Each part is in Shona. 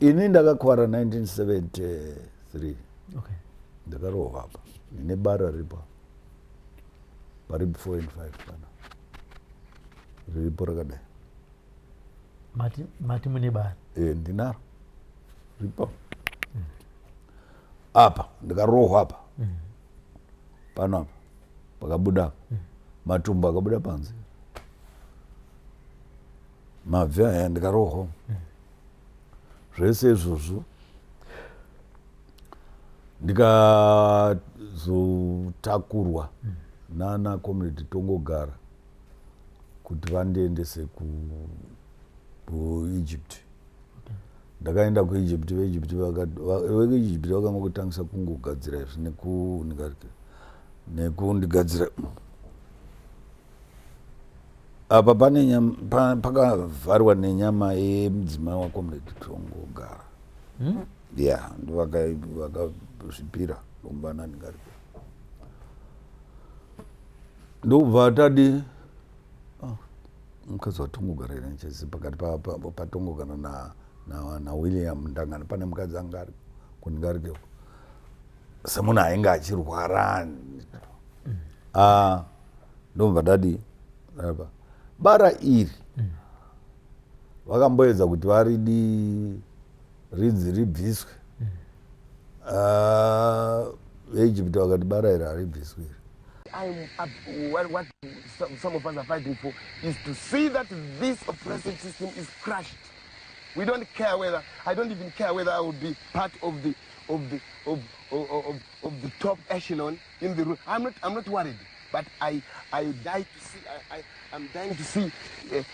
Ini ndakakuvara 1973. Okay. Ndakarohwa apa ndine bara riripo parib 4 and 5 pana riripo rakadai. Mati, mati mune bara? E, ndinaro ripo. Apa ndikarohwa apa. Pano apa pakabuda apa. Matumbu akabuda panze, mabvi aya ndikarohwa. Zvese izvozvo ndikazotakurwa nana Comrade Tongogara kuti vandiendese kuEgypt. Ndakaenda kuEgypt, veEgypt veEgypt vakanga kutangisa kungogadzira izvi nekundigadzira apa pane pakavharwa nenyama yemudzimai waComrade Tongogara. Ya, ndovakazvipira ndokumbana ndingari ndokubva tadi mukadzi waTongogara ere nchezi pakati paTongogara naWilliam Ndangana pane mukadzi anga ari kundingarike semunhu ainge achirwara. Ndobva ndadi apa bara iri vakamboedza kuti varidi rinzi ribviswe. VeEgypt vakati bara iri haribviswe iri. What some of us are fighting for is to see that this oppressive system is crushed. We don't care whether, I don't even care whether I will be part of the, of the, of, of, of, of the top echelon in the room. I'm not worried, but I die to see, I'm dying to see a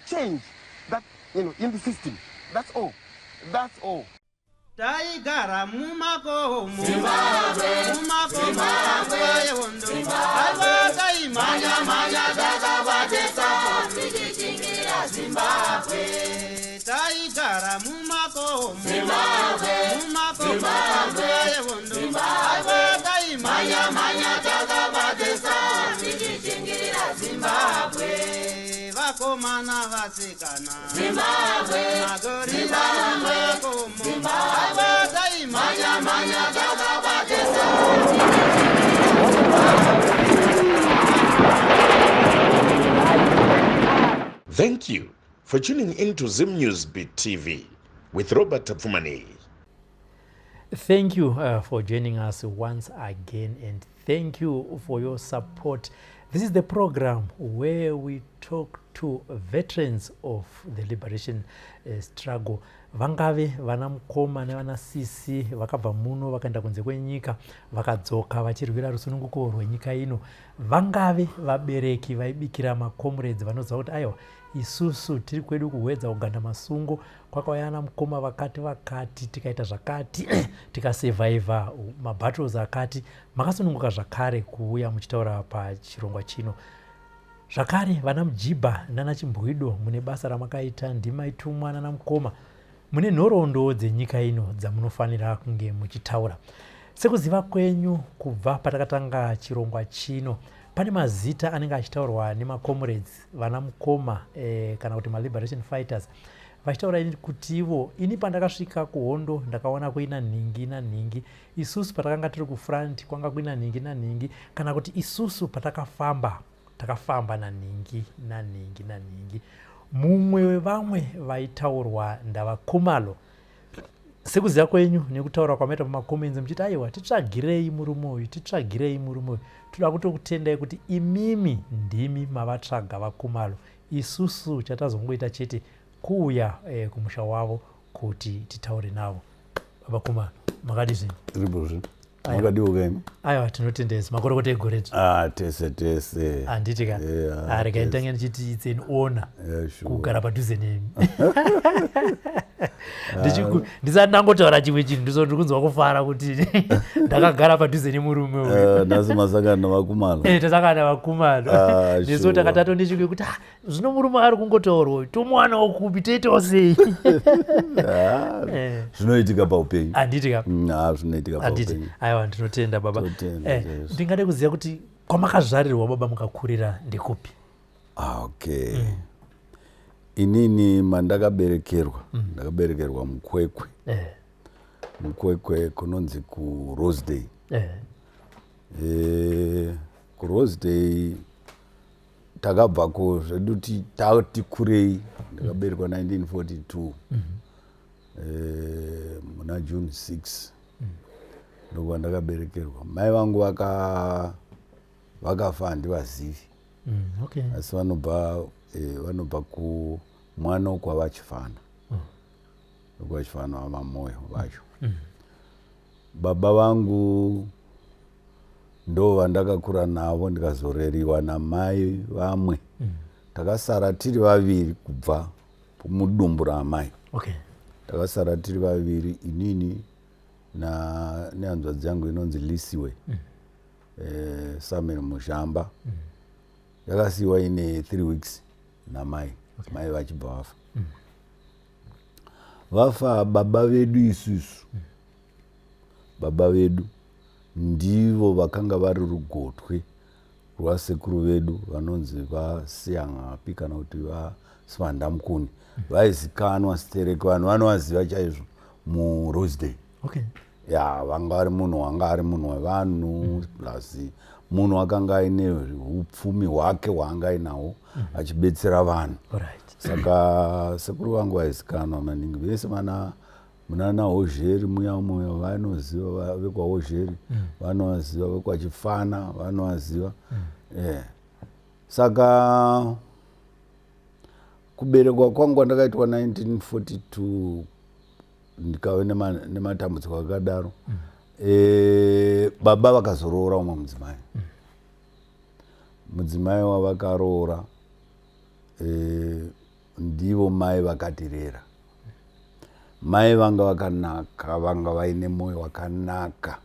change that, you know, in the system. That's all. That's all. Taigara mumakomo, mumakomo nguva yehondo, aiwa taimhanya-mhanya takabate tichishingira Zimbabwe. Taigara mumakomo, mumakomo nguva yehondo, aiwa taimhanya-mhanya takabate tichishingira Zimbabwe. Vakomana, vasikana, Zimbabwe, magorila mumakomo, aiwa taimhanya-mhanya takabate. Thank you for tuning in to Zim News Beat TV with Robert Tapfumani. Thank you for joining us once again, and thank you for your support. This is the program where we talk to veterans of the liberation struggle. Vangave vana mukoma nevana sisi vakabva muno vakaenda kunze kwenyika, vakadzoka vachirwira rusununguko rwenyika ino, vangave vabereki vaibikira macomrades vanoziva kuti aiwa, isusu tiri kwedu kuHwedza, kuganda masungo kwakauya ana mukoma vakati vakati, tikaita zvakati, tikasurvivha mabattles akati. Makasununguka zvakare kuuya muchitaura pachirongwa chino. Zvakare vana Mujibha nana Chimbwido, mune basa ramakaita, ndimaitumwa nana mukoma, mune nhoroondo dzenyika ino dzamunofanira kunge muchitaura. Sekuziva kwenyu, kubva patakatanga chirongwa chino, pane mazita anenge achitaurwa nemacomrades, vana mukoma kana kuti maliberation fighters, vachitaura ini kuti ivo, ini pandakasvika kuhondo ndakaona kuina nhingi nanhingi, isusu patakanga tiri kufront kwanga kuina nhingi nanhingi, kana kuti isusu patakafamba takafamba nanhingi nanhingi nanhingi. Mumwe wevamwe vaitaurwa ndavaKhumalo. Sekuziva kwenyu nekutaura kwamaita pamacomments muchiti aiwa, titsvagirei murume uyu, titsvagirei murume uyu, toda kutokutendai kuti imimi ndimi mavatsvaga vaKhumalo. Isusu chatazongoita chete kuuya kumusha wavo kuti titaure navo. Baba Khumalo, makadi zvinhu? Tiripo zve, makadiwo kaimi? Aiwa, tinotendesa, makorokota egoredzva. Ah, tese tese. Handiti ka? Yeah. Ah, regai tese. nditange ndichiti it's an honor Yeah, sure. kugara padhuze nemi. Ndisati ndangotaura chimwe chinhu, ndiso ndiri kunzwa kufara kuti ndakagara padhuze nemurume uyu. Nhasi masangana navaKhumalo. Tasangana navaKhumalo. Ah, Nesu takatato ndechikuye kuti ah, zvino murume ari kungotaurwa uyu tomuwanawo kupi, toitawo sei? Ah, zvinoitika paupenyu. Handiti ka? Ah, zvinoitika Handiti? paupenyu. Aiwa, ndinotenda, baba. Totenda chaizvo. Ndingade kuziva kuti kwamakazvarirwa, baba, mukakurira ndekupi? Ah, okay. Inini mandakaberekerwa, ndakaberekerwa muKwekwe. MuKwekwe kunonzi kuRoseday. KuRoseday takabvako zvedu tati kurei. Ndakaberekwa 1942, muna June 6 ndokwa ndakaberekerwa. Mai vangu vakafa, handivazivi. Asi vanobva kumwana kwavaChifana, kwavaChifana vamaMoyo vacho. Baba vangu ndo vandakakura navo, ndikazoreriwa namai vamwe. Takasara tiri vaviri kubva mudumbu raamai. Takasara tiri vaviri, inini nehanzvadzi yangu inonzi Lisiwe Samuel Muzhamba. Yakasiyiwa ine 3 weeks namai. Mai vachibva vafa. Vafa baba vedu isusu, baba vedu ndivo vakanga vari rugotwe rwasekuru vedu vanonzi vaSiyangapi kana kuti vaSivandamukuni. Vaizikanwa stereki, vanhu vanovaziva chaizvo muRoseday. Ya, vanga vari munhu wanga ari munhu wevanhu, plus munhu akanga aine upfumi hwake hwaanga ainahwo achibetsera vanhu. Saka sekuru vangu vaizikanwa maningi vese vana munana Hozheri muya muya vanoziva, vekwaHozheri vanovaziva, vekwaChifana vanovaziva. Saka kuberekwa kwangu kwandakaitwa 1942, ndikave nematambudziko akadaro. Baba vakazoroora umwe mudzimai. Mudzimai wavakaroora ndivo mai vakatirera. Mai vanga vakanaka, vanga vaine mwoyo wakanaka.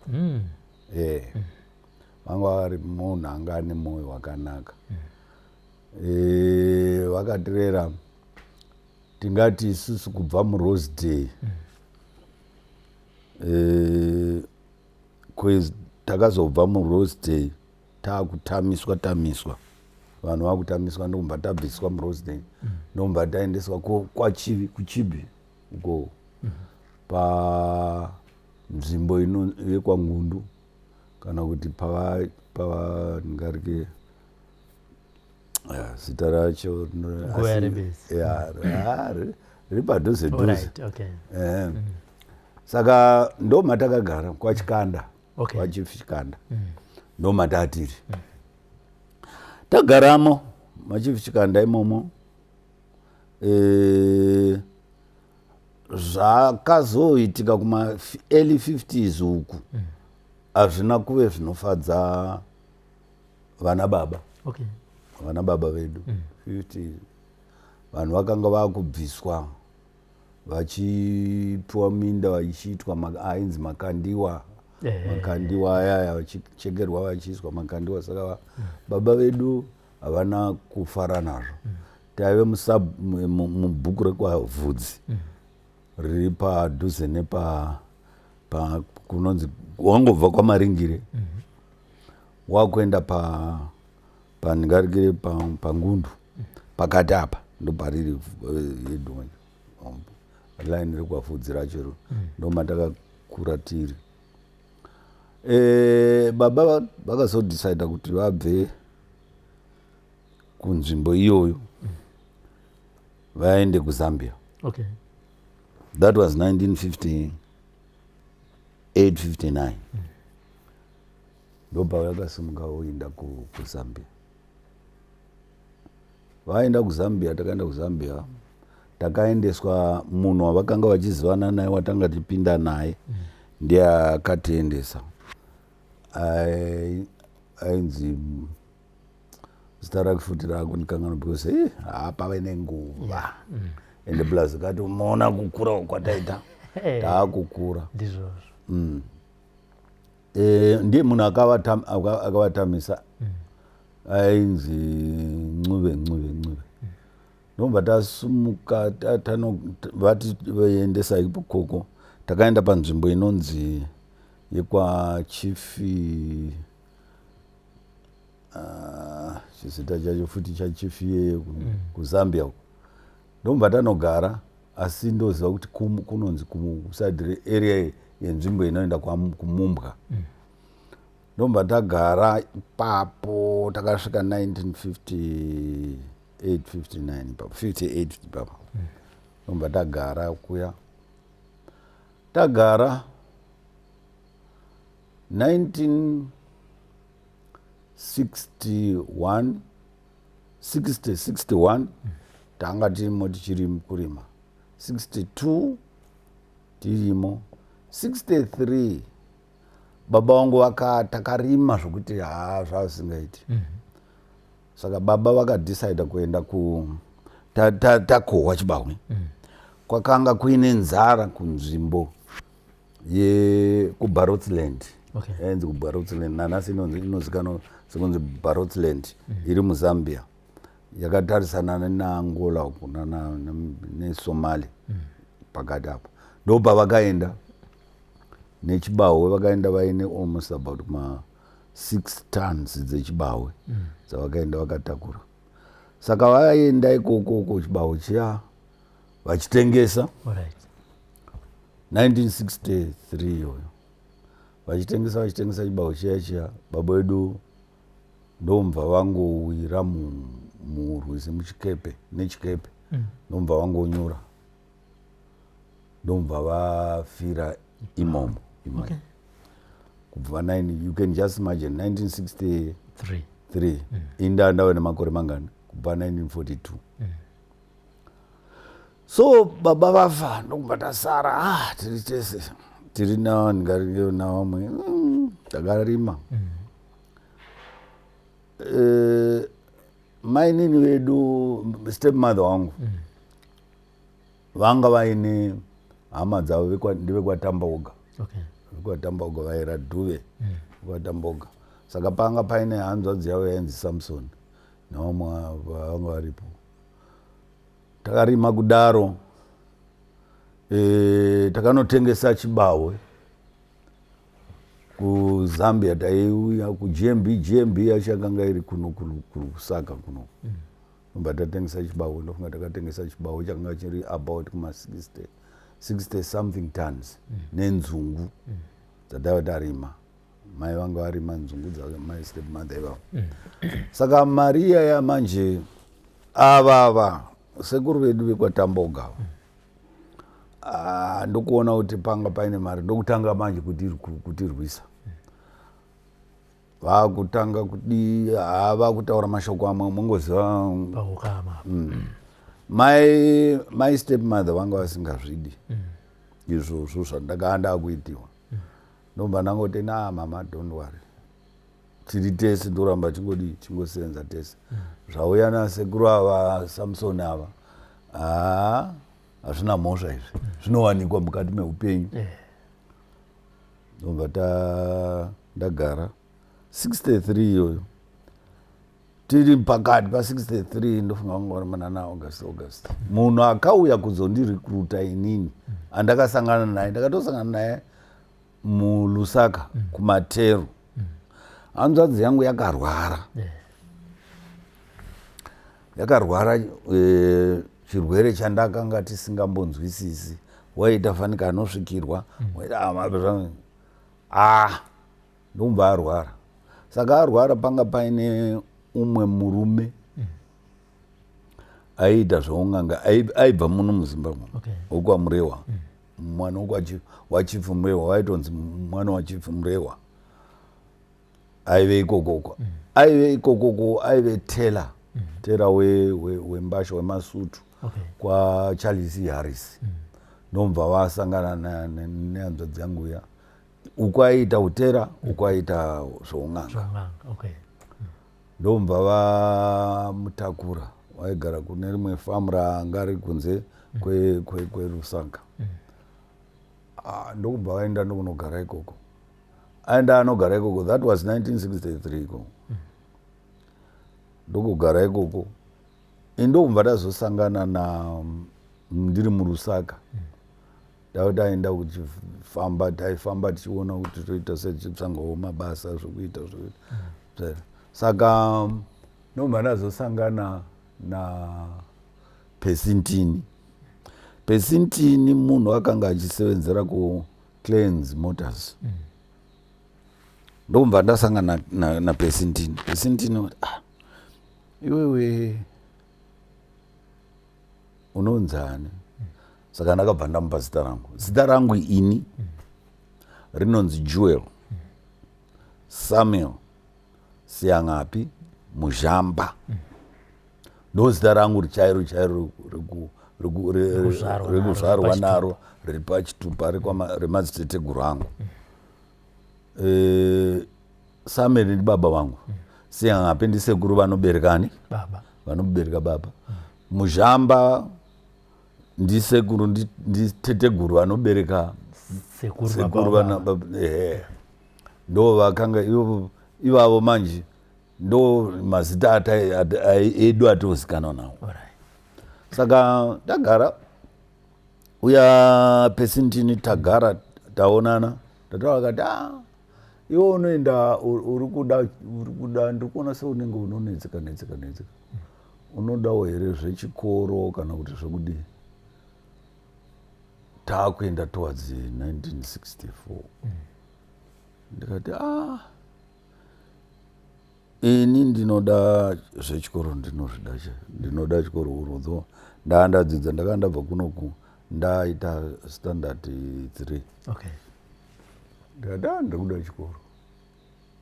Vanga vari munhu anga ane mwoyo wakanaka. Vakatirera tingati isusu kubva muRoseday. Takazobva muRoseday taakutamiswa tamiswa, vanhu vakutamiswa, ndokubva tabviswa muRoseday, ndokubva taendeswa kwaChivi, kuChibi uko, panzvimbo ino yekwaNgundu, kana kuti pava pava ndingarike ya, zita racho Nguva yarebesa. Ya, riri padhuze dhuze. Alright, okay. Saka ndo matakagara kwaChikanda. KwaChief Chikanda ndo matatiri, tagaramo maChief Chikanda imomo. Zvakazoitika kuma early 50s uku hazvina kuve zvinofadza vana baba. Vana baba vedu 50, vanhu vakanga vakubviswa vachipiwa minda, vachiitwa ainzi makandiwa. Makandiwa ayaya, vachichekerwa vachiiswa makandiwa. Saka baba vedu havana kufara nazvo. Taive mubhuku rekwaVhudzi riri padhuze nepa pa kunonzi wangobva kwaMaringire wakuenda pa pandingarikire paNgundu pakati apa, ndo pariri yedu line rekwaVhudzi racho iro, ndo matakakura tiri. Baba vakazodecida kuti vabve kunzvimbo iyoyo vaende kuZambia. That was 1958 59, ndobva vakasimuka voenda kuZambia. Vaenda kuZambia, takaenda kuZambia, takaendeswa munhu wavakanga vachizivana naye watanga tipinda naye, ndiye akatiendesa. Ainzi zita rake futi rakundikanganwa because hapave nenguva, ende plus kati umaona kukura kwataita, taakukura. Ndizvozvo. Ndiye munhu akavatamisa, ainzi Ncube, Ncube, Ncube. Ndobva tasumuka vati vaendesa ikoko. Takaenda panzvimbo inonzi yekwaChief, chizita chacho futi chaChief iyeye kuZambia uko. Ndobva tanogara, asi ndoziva kuti kunonzi kusaidi area yenzvimbo inoenda kuMumbwa. Ndobva tagara ipapo, takasvika 1958, 59 ipapo, 58 ipapo. Ndobva tagara kuya, tagara 1961, 60, 61 tanga tirimo tichiri kurima, 62 tirimo, 63 baba vangu takarima zvokuti haa, zvazvisingaiti. Saka baba vakadecida kuenda ku takohwa chibahwe. Kwakanga kuine nzara kunzvimbo yekuBarotseland. Yainzi kuBarotseland, nanhasi inozikanwa sekunzi Barotseland. Iri muZambia, yakatarisana neAngola uku neSomalia pakati apo. Ndopavakaenda nechibahwe, vakaenda vaine almost about ma 6 tons dzechibahwe dzavakaenda vakatakura. Saka vaenda ikokoko, chibahwe chiya vachitengesa. 1963 iyoyo vachitengesa, vachitengesa chibahwe chiya chiya, baba vedu ndomubva vangowira murwizi muchikepe, nechikepe. Ndomubva vangonyura, ndomubva vafira imomo imomo. Kubva 9, you can just imagine, 1963. Three. Inda ndave nemakore mangani kubva 1942? So baba vafa, ndokubva tasara, ah, tiri tese, tiri ndingaringe navamwe. Takarima. Mainini vedu, step mother wangu, vanga vaine hama dzavo ndevekwaTamboga. VekwaTamboga, vaira Dhuve, vekwaTamboga. Saka panga paine hanzvadzi yavo yainzi Samson nevamwe vanga varipo. Takarima kudaro, takanotengesa chibahwe kuZambia. Taiuya kuGMB, GMB yacho yakanga iri kuno kuLusaka kuno. Ndobva tatengesa chibahwe. Ndofunga takatengesa chibahwe chakanga chiri about kuma 60, 60 something tons nenzungu dzataiva tarima. Mai vanga varima nzungu dzamai step mother ivavo. Saka mari iyaya manje, avava sekuru vedu vekwaTamboga, ah, ndokuona kuti panga paine mari, ndokutanga manje kutirwisa. Vakutanga kudi, haa, vakutaura mashoko amwe mungoziva. Paukama. My step mother vanga vasingazvidi izvozvo zvandakanga ndakuitiwa. Ndobva ndangoti, "Na mama, don't worry, tiri tese, ndoramba tingodi tingosenza tese. Zvauya nasekuru ava, Samson ava, haa, hazvina mhosva izvi, zvinowanikwa mukati meupenyu." Ndobva ndagara 63 iyoyo, tiri pakati pa63, ndofunga vanga vari manana August, August. Munhu akauya kuzondirecruita inini andakasangana naye, ndakatosangana naye muLusaka kuMateru. Hanzvadzi yangu yakarwara, yakarwara chirwere chandakanga tisingambonzwisisi. Waita fanika anosvikirwa, waita ah, ndomubva arwara. Saka arwara, panga paine umwe murume aiita zveung'anga, aibva muno muZimbabwe, wokwaMurewa, mwana waChief Murewa, waitonzi mwana waChief Murewa. Aive ikokoko, aive ikokoko, aive tailor, tailor wembasha, wemasutu kwaCharles E. Harris. Ndomubva vasangana nehanzvadzi yangu iya. Uku aiita utailor, uku aiita zveung'anga. Zvaung'anga, okay. Ndomubva vamutakura, waigara kune rimwe famu ranga riri kunze kweLusaka. Ah, ndokubva vaenda ndokunogara ikoko. Aenda anogara ikoko, that was 1963 ikoko, ndokugara ikoko. Indokubva tazosangana na ndiri muLusaka, tave taenda kuchifamba, taifamba tichiona kuti toita setichitsvangawo mabasa, zvokuita zvokuita. Saka ndobva ndazosangana na Pesintini. Pesintini munhu akanga achisevenzera kuClans Motors. Ndokubva ndasangana naPesintini. Pesintini, ah, iwewe unonzani? Saka ndakabva ndamupa zita rangu. Zita rangu ini rinonzi Jewel Samuel Siangapi Muzhamba. Ndo zita rangu chairo chairo rekuzvarwa naro, riri pachitupa remadziteteguru angu. Samuel ndi baba vangu, Siangapi ndisekuru vanoberekani vanobereka baba. Muzhamba ndisekuru, nditeteguru vanobereka sekuru. Ehe, ndo vakanga ivavo. Manje ndo mazita edu atozikanwa nawo. Saka tagara uya Pesintini, tagara taonana, tataura, akati, ah, iwe unoenda, uri kuda, ndiri kuona seunenge unonetseka netseka netseka, unodawo here zvechikoro kana kuti zvekudii? Taakuenda towards 1964. Ndikati, ah, ini ndinoda zvechikoro, ndinozvida, ndinoda chikoro. Urodzo ndaa ndadzidza, ndakanga ndabva kunoku ndaita standard 3. Ndikati, ah, ndiri kuda chikoro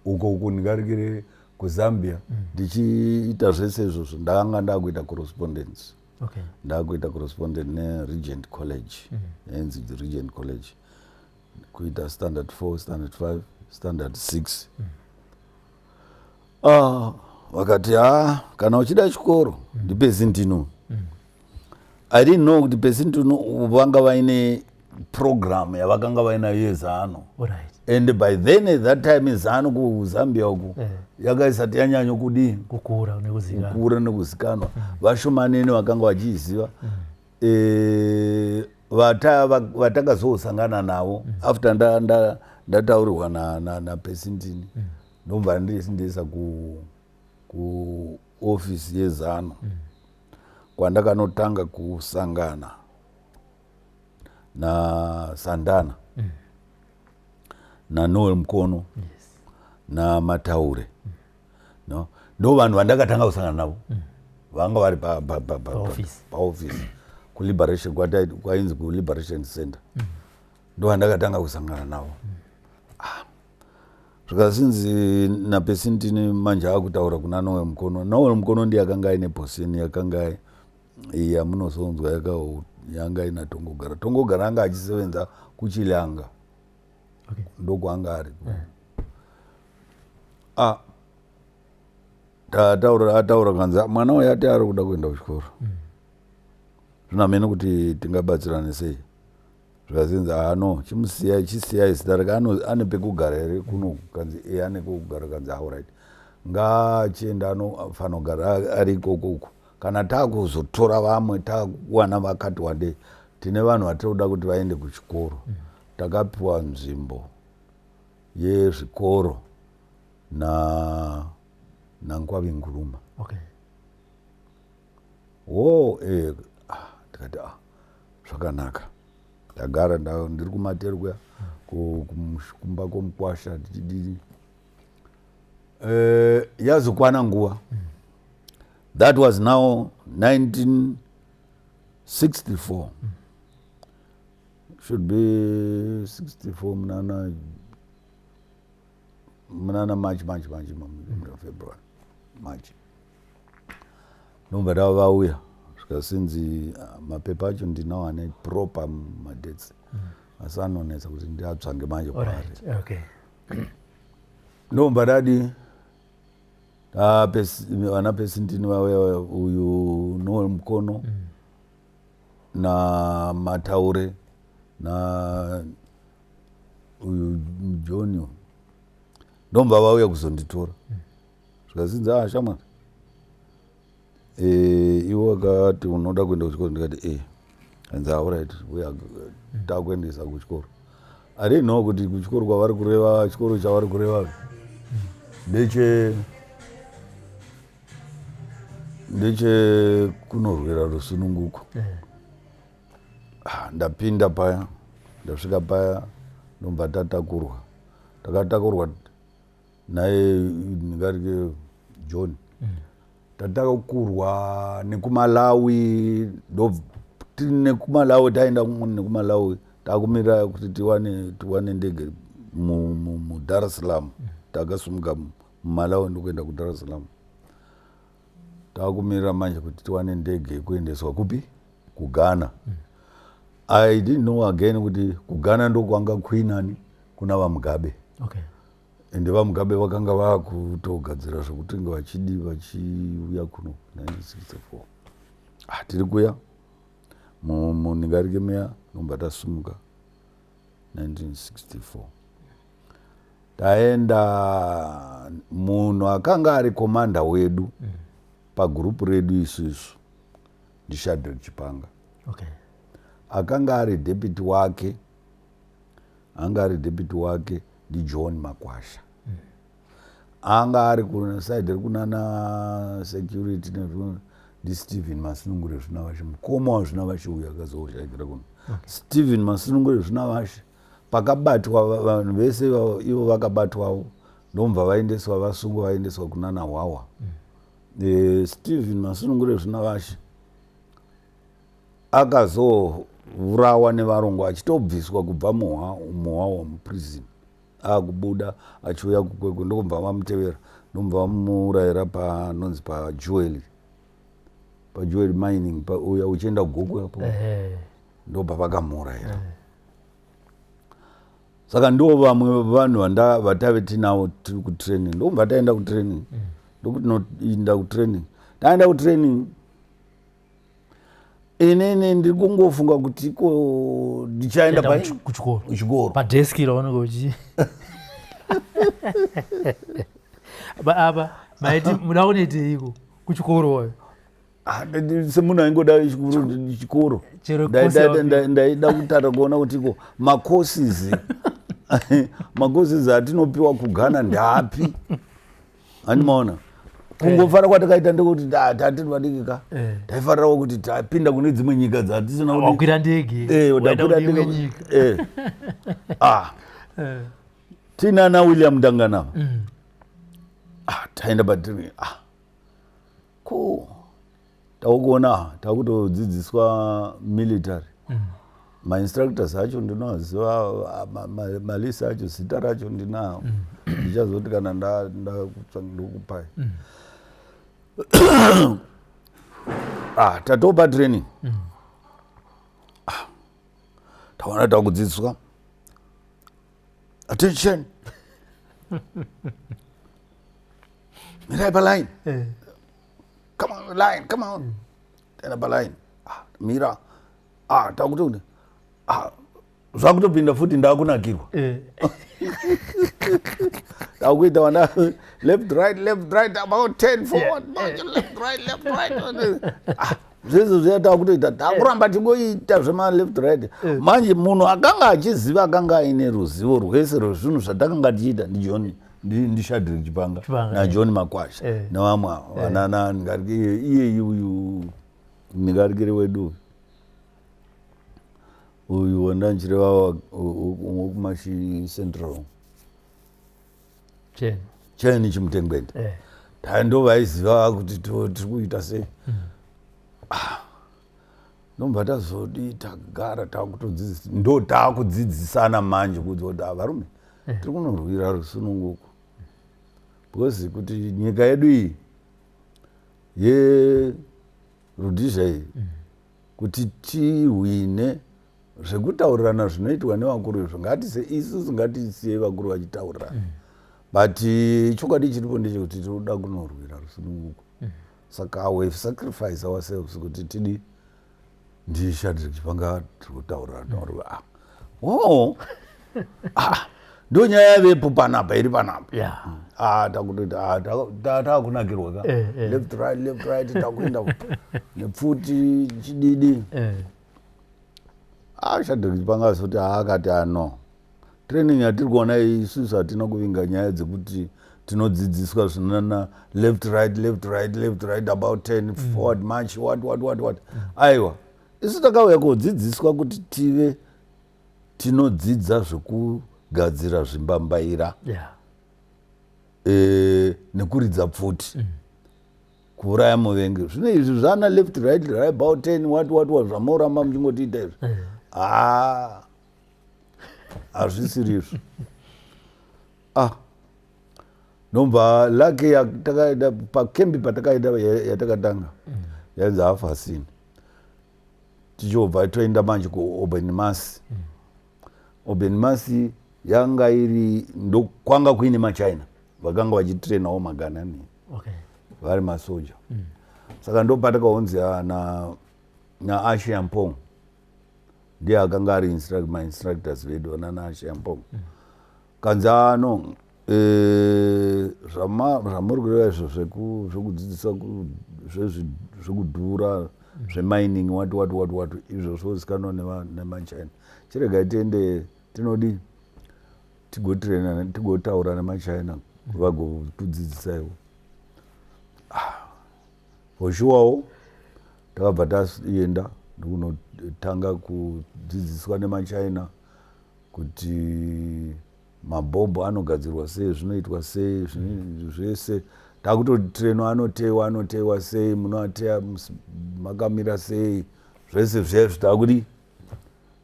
uko uku, ndingarikire kuZambia ndichiita zvese izvozvo. Ndakanga ndakuita correspondence. Ndakuita correspondence neRegent College, yainzi Regent College, kuita standard 4, standard 5, standard 6. Ah, vakati, ha, kana uchida chikoro ndiPesintino. I didn't know kuti Pesintino vanga vaine program yavakanga vainayo yeZANU. And by then, at that time, ZANU kuZambia uku yanga isati yanyanya kudii? Kukura nekuzikanwa. Kukura nekuzikanwa. Vashomanene vakanga vachiiziva. Vatakazosangana navo after ndataurirwa naPesintini, ndobva ndiisa kuofisi yeZANU, kwandakanotanga kusangana naSandana, naNoel Mukono, naMataure. No, ndo vanhu vandakatanga kusangana navo, vanga vari Paofisi. Paofisi kuLiberation, kwainzi kuLiberation Center. Ndo vandakatanga kusangana navo. Ah, zvikasinzi naPesintini manje akutaura kuna Noel Mukono. Noel Mukono ndiye akanga aine position yakanga yamunozonzwa yanga ina Tongogara. Tongogara anga achisevenza kuChilanga. Ndokwanga ari. Ah, tataura, ataura kanzi, "Ah, mwana uyu ati ari kuda kuenda kuchikoro, zvino hamene kuti tingabatsirane sei." Zvikazinzi, ah, no, chimusiyai, chisiyai zita rake. Ane pekugara here kuno? Kanzi, e, ane pekugara. Kanzi, alright, ngaachienda, anofanira kugara ari ikoko uko. Kana taakuzotora vamwe, taakuwana vakati wandei, tine vanhu vatinoda kuti vaende kuchikoro. Takapiwa nzvimbo yezvikoro na naNkwabi Nkuruma. Wo, ah, ndikati, ah, zvakanaka. Ndagara ndiri kuMateru kuya, kumba kwomukwasha, tichidini. Yazokwana nguva, that was now 1964, should be 64 munana March, March, March, muna February, March. Ndobva tava vauya, zvikasinzi, ah, mapepa acho ndinawo ane proper madates, asi anonetsa kuti ndiatsvange manje kwaari. Ndobva dadi, ah, vana Pesintini vauya, uyu Noel Mukono naMataure na uyu John uyu, ndomba vauya kuzonditora. Zvikazinzi, ah, shamwari, iwe wakati unoda kuenda kuchikoro. Ndikati, e. Anzi, alright, uya takuendesa kuchikoro. I didn't know kuti kuchikoro kwavari kureva, chikoro chavari kureva ndeche Ndechekunorwira rusununguko. Ah, ndapinda paya, ndasvika paya, ndobva tatakurwa. Takatakurwa naye ndingarike John. Tatakurwa nekuMalawi, nekuMalawi taenda nekuMalawi, takumira kuti tiwane ndege muDar es Salaam. Takasumuka muMalawi ndokuenda kuDar es Salaam. Takumira manje kuti tiwane ndege yekuendeswa kupi? KuGhana. I didn't know again kuti kuGhana ndokwanga kuinani kuna vaMugabe. Ende vaMugabe vakanga vakutogadzira zvekuti nga vachidi vachiuya kuno 1964. Ah, tiri kuya munhingarike muya, nobva tasumuka 1964 taenda. Munhu akanga ari commander wedu pagurupu redu isusu ndiShadreck Chipanga. Akanga ari deputy wake, anga ari deputy wake ndiJohn Makwasha. Anga ari kuside rekunana security nezvimwe ndiStephen Masinungure Zvinavashe, mukoma waZvinavashe uyu akazoshaikira kuno. Stephen Masinungure Zvinavashe, pakabatwa vanhu vese ivo vakabatwawo, ndomubva vaendeswa, vasungwa, vaendeswa kunana Hwahwa. Stephen Masinungure Zvinavashe akazourawa nevarungu achitobviswa kubva muHwahwa muprison, akubuda achiuya kuKwekwe, ndokubva vamutevera, ndomubva vamuurayira panonzi paJewel, paJewel Mining, uya uchienda kuGokwe apo, ndobva vakamuurayira. Saka ndo vamwe vanhu vatave tinavo tiri kutraining. Ndokubva taenda kutraining, ndokuti noinda kutraining. Taenda kutraining, inini ndiri kungofunga kuti ko ndichaenda kuchikoro. Kuchikoro. Padeski raunenge uchi apa maiti muda kunoiteiko kuchikoro wayo? Ah, semunhu aingoda chikoro, ndaida kutara kuona kuti ko macourses atinopiwa kuGhana ndeapi. Handimaona kungofara kwatakaita ndekuti tatiri vadiki ka, taifarirawo kuti tapinda kune dzimwe nyika dzatisina. Wakwira ndege. Ndakwira ndege. Ah, tinana William Dangana. Ah, taenda patiri, ah, ko takuona takutodzidziswa military. Mainstructors acho ndinoaziva, malist acho, zita racho ndinawo, ndichazoti kana ndokupai. Ah, tatopa training. Ah, taona takudzidziswa, "Attention, mirai paline, come on, line, come on." Taenda paline. Ah, mira. Ah, takuti, ah, zvakutopinda futi, ndakunakirwa. Takuita wana left, right, left, right, about 10 forward, left, right, left, right. Ah, zvese zviya takutoita, takuramba tingoita zvema left, right. Manje munhu akanga achiziva, akanga aine ruzivo rwese rwezvinhu zvatakanga tichiita ndiJohn, ndiShadreck Chipanga naJohn Makwasha nevamwe ava vanana iyeyi uyu ndingarikiri wedu uyu wandanchireva wekuMashi Central. Cheni. Cheni Chimutengwende. Ndo vaiziva kuti tiri kuita sei. Ah, ndomva tazodi tagara takutodzidzisa, ndo taakudzidzisana manje kuti kuti varume, tiri kunorwira rusununguko because kuti nyika yedu iyi yeRhodesia iyi, kuti tihwine, zvekutaurirana zvinoitwa nevakuru izvo ngatise isusu ngatisiyei vakuru vachitaurirana. But chokwadi chiripo ndechekuti tinoda kunorwira rusununguko, saka we sacrifice ourselves kuti tidi. NdiShadreck Chipanga tiri kutaurirana. Ah, oh, ah, ndo nyaya yavepo panapa, iri panapa. Ah, takutoti, ah, takunakirwa ka. Left, right, left, right, takuenda nepfuti chididi. Ah, Shadreck Chipanga azoti, ah, akati, ano training yatiri kuona iyi, isusu hatina kuvinga nyaya dzekuti. Tinodzidziswa zvinana left, right, left, right, left, right, about 10, forward march, what, what, what, what. Aiwa, isu takauya kodzidziswa kuti tive tinodzidza zvekugadzira zvimbambaira nekuridza pfuti, kuuraya muvengi. Zvino izvi zvana left, right, right, about 10, what, what, what, zvamoramba muchingotiita izvi, ha, hazvisiri izvo. Ah, nobva lake yatakaenda pakembi, patakaenda yatakatanga yainzi Hafasini. Tichobva toenda manje kuOben Masi. Oben Masi yanga iri ndokwanga kuine maChina vakanga vachitrenawo maganani, vari masoja. Saka ndopatakaonzi na naAshiampong, ndiye akanga ari mainstructors vedu, vana Ashiampong. Kanzi ano zvamuri kureva izvo zvekudzidzisa zvekudhura, zvemining, what, what, what, what, izvo zvozikanwa nemaChina. Chiregai tiende, tinodi tigotrena, tigotaura nemaChina vagokudzidzisaiwo. Ah, for surewo takabva taenda ndokunotanga kudzidziswa nemaChina kuti mabhombo anogadzirwa sei, zvinoitwa sei, zvese. Takutotrainwa anotewa, anotewa sei, munoateya makamira sei, zvese zvezvo takudi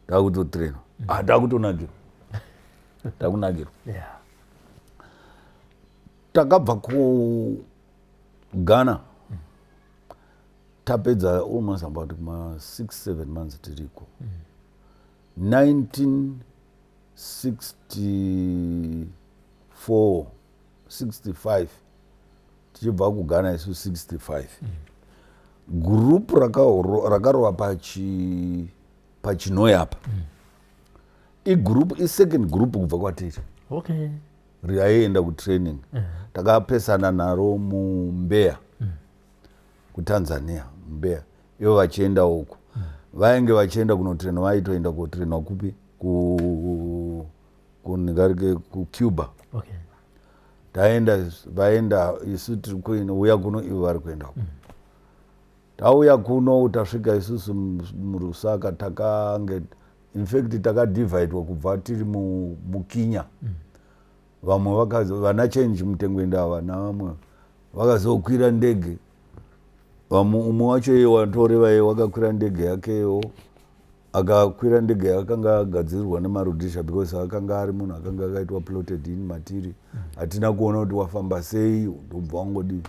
takutotrainwa. Ah, takutonakirwa, takunakirwa. Takabva kuGhana, tapedza almost about kuma 6 7 months tiriko, 1964, 65. Tichibva kuGhana isu 65, group rakarova paChinhoyi apa, igroup, isecond group kubva kwatiri raienda kutraining. Takapesana naro muMbeya, kuTanzania, Mbeya, ivo vachienda uko vainge vachienda kunotraina. Vaitoenda kotrainwa kupi? Kungarike kuCuba. Taenda, vaenda, isu tiri kuuya kuno, ivo vari kuenda uko. Tauya kuno, tasvika isusu muRusaka, takange, in fact takadivhaidwa kubva tiri muKinya. Vamwe vana Change Mutengwenda ava navamwe vakazokwira ndege. Vamwe, umwe wacho iye watoreva iye, wakakwira ndege yakeyo, akakwira ndege yakanga agadzirirwa nemaRhodesia, because akanga ari munhu akanga akaitwa plotted in matiri. Hatina kuona kuti wafamba sei, ndobva wangodi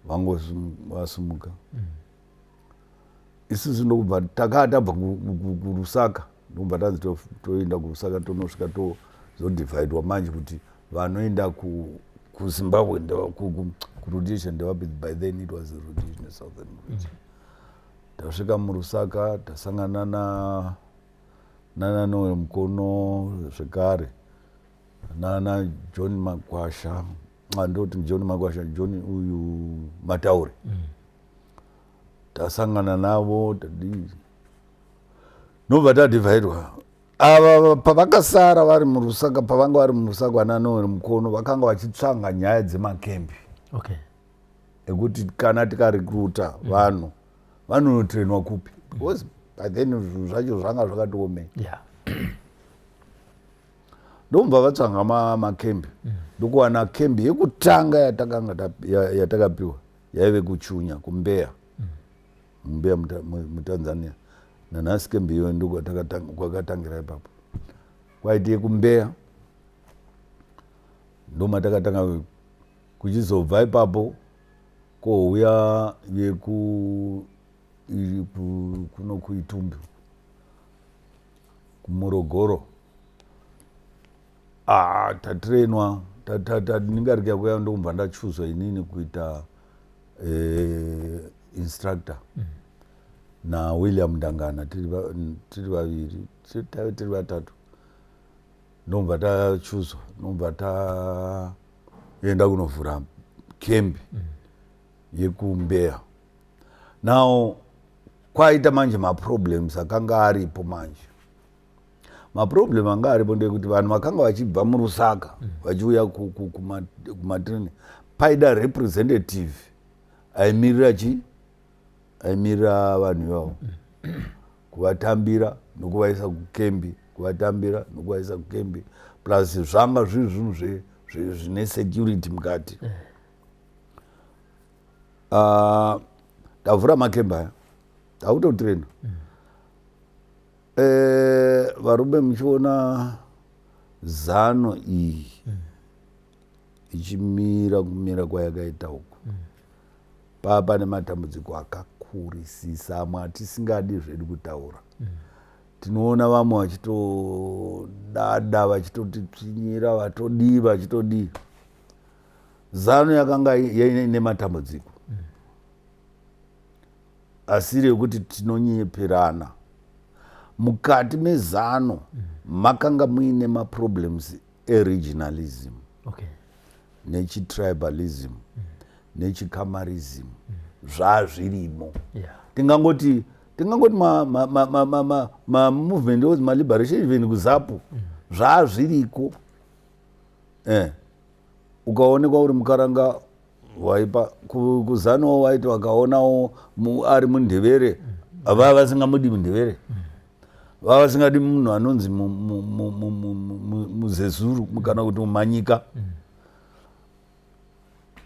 vangosumuka. Isusu ndokubva takaa tabva kuRusaka, ndokubva tanzi toenda kuRusaka, tonosvika tozodivhaidwa manje kuti vanoenda kuZimbabwe, kuRhodesia ndevapi. By then it was Rhodesia, Southern Rhodesia. Tasvika muRusaka, tasangana na nana Noel Mukono zvekare, nana John Makwasha. Andoti John Makwasha, John uyu Mataure. Tasangana navo, tadii, nobva tadivhaidwa. Ava pavakasara vari muRusaka, pavanga vari muRusaka, vana Noel Mukono vakanga vachitsvanga nyaya dzemakembi ekuti kana tikarekruta vanhu, vanonotrainwa kupi, because by then zvinhu zvacho zvanga zvakatiomei. Ndobva vatsvanga makembi, ndokuwana kembi yekutanga yatakanga yatakapiwa yaive kuChunya, kuMbeya, muMbeya, muTanzania. Nanhasi kembi iyoyo ndokwakatangira ipapo, kwaiti yekuMbeya ndomatakatanga. Kuchizobva ipapo kouya yeku kuno kuItumbi, kuMorogoro. Ah, tatrenwa, ndingarika kuya, ndokubva ndachuzwa inini kuita instructor naWilliam Ndangana, tiri vaviri, tave tiri vatatu. Ndobva tachuzwa, ndobva taenda kunovhura kembi yekuMbeya. Now kwaita manje maproblems akanga aripo manje. Maproblem anga aripo ndeyekuti vanhu vakanga vachibva muRusaka vachiuya kumatraining, paida representative aimirira chi aimirira vanhu ivavo, kuvatambira nokuvaisa kukembi, kuvatambira nokuvaisa kukembi. Plus zvanga zviri zvinhu zvine security mukati. Ah, tavhura makembi aya, takutotraina varume. Muchiona ZANU iyi ichimira, kumira kwayakaita uku, paa pane matambudziko akakurisisa, amwe atisingadi zvedu kutaura. Tinoona vamwe vachitodada, vachitotitsvinyira, vatodii, vachitodii. ZANU yakanga ine matambudziko asiri ekuti tinonyeperana. Mukati meZANU makanga muine maproblems eregionalism nechitribalism nechikamarism, zvazvirimo. Tingangoti mamovement ozi maliberation, even kuZAPU zvazviriko. Ukaonekwa uri muKaranga waipa kuZANUwo waiti vakaonawo ari muNdevere, vava vasingamudi muNdevere, vava vasingadi munhu anonzi muZezuru kana kuti muManyika.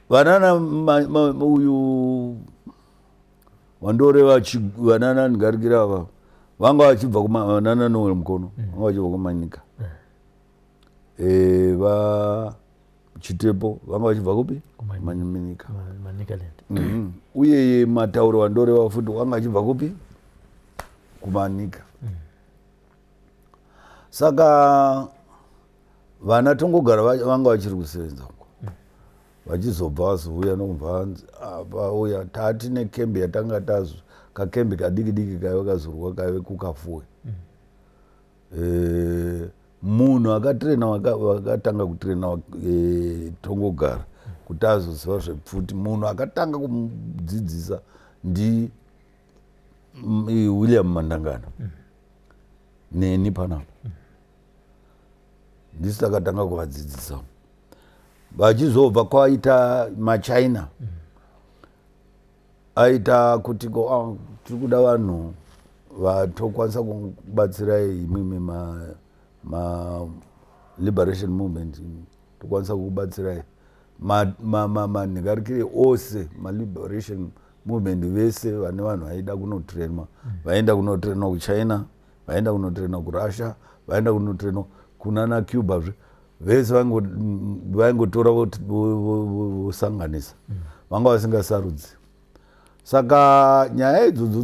Vanana uyu wandoreva, vanana ndingarikira ava, vanga vachibva vanana Noel Mukono, vanga vachibva kuManyika. Va Chitepo vanga vachibva kupi? Manyika. Manicaland. Uye Matauro wandoreva futi wanga achibva kupi? KuManika. Saka vana Tongogara vanga vachiri kusevenza uko, vachizobva vazouya nokubva vauya. Tatine kembi yatanga tazo, kakembi kadiki diki kaive kazurwa, kaive kuKafuwe. Munhu akatrena, vakatanga kutrena Tongogara kuti azoziva zvepfuti, munhu akatanga kumudzidzisa ndi William Mandangana neni panapa. Ndisi takatanga kuvadzidzisa. Vachizobva kwaita maChina aita kuti ko, ah, tiri kuda vanhu vatokwanisa kubatsirai imimi ma liberation movement, tokwanisa kukubatsirai manhikarikire ose maliberation movement. Vese vane vanhu vaida kunotrenwa, vaenda kunotrenwa kuChina, vaenda kunotrenwa kuRussia, vaenda kunotrenwa kunana Cuba zve, vese vaingotora vosanganisa, vanga vasingasarudzi. Saka nyaya idzodzo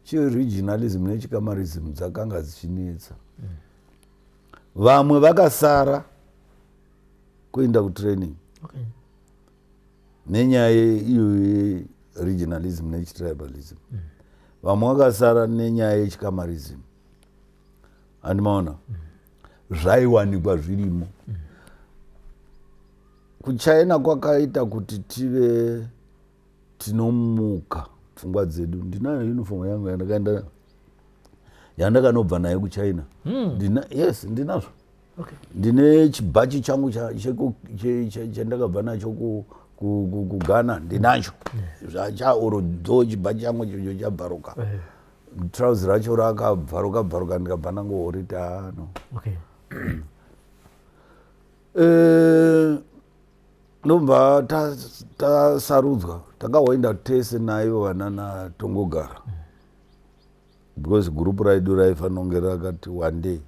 dzechiregionalism nechikamarism dzakanga dzichinetsa. Vamwe vakasara kuenda kutraining nenyaya iyo yeregionalism nechitribalism, vamwe vakasara nenyaya yechikamarism. Handimaona zvaiwanikwa zvirimo kuChina kwakaita kuti tive tinomuka pfungwa dzedu. Ndinayo uniform yangu yandakaenda, yandakanobva nayo kuChina. Ndina, yes, ndinazvo. Ndine chibhachi changu chandakabva nacho kuGhana, ndinacho zvachaoro dzo. Chibhachi changu ichocho chabvaruka, trouser racho rakabvaruka bvaruka, ndikabva ndangoorita ano. Ndobva tasarudzwa, takahoenda tese naivo vanana Tongogara, because gurupu raidu raifanira kunge rakati one day.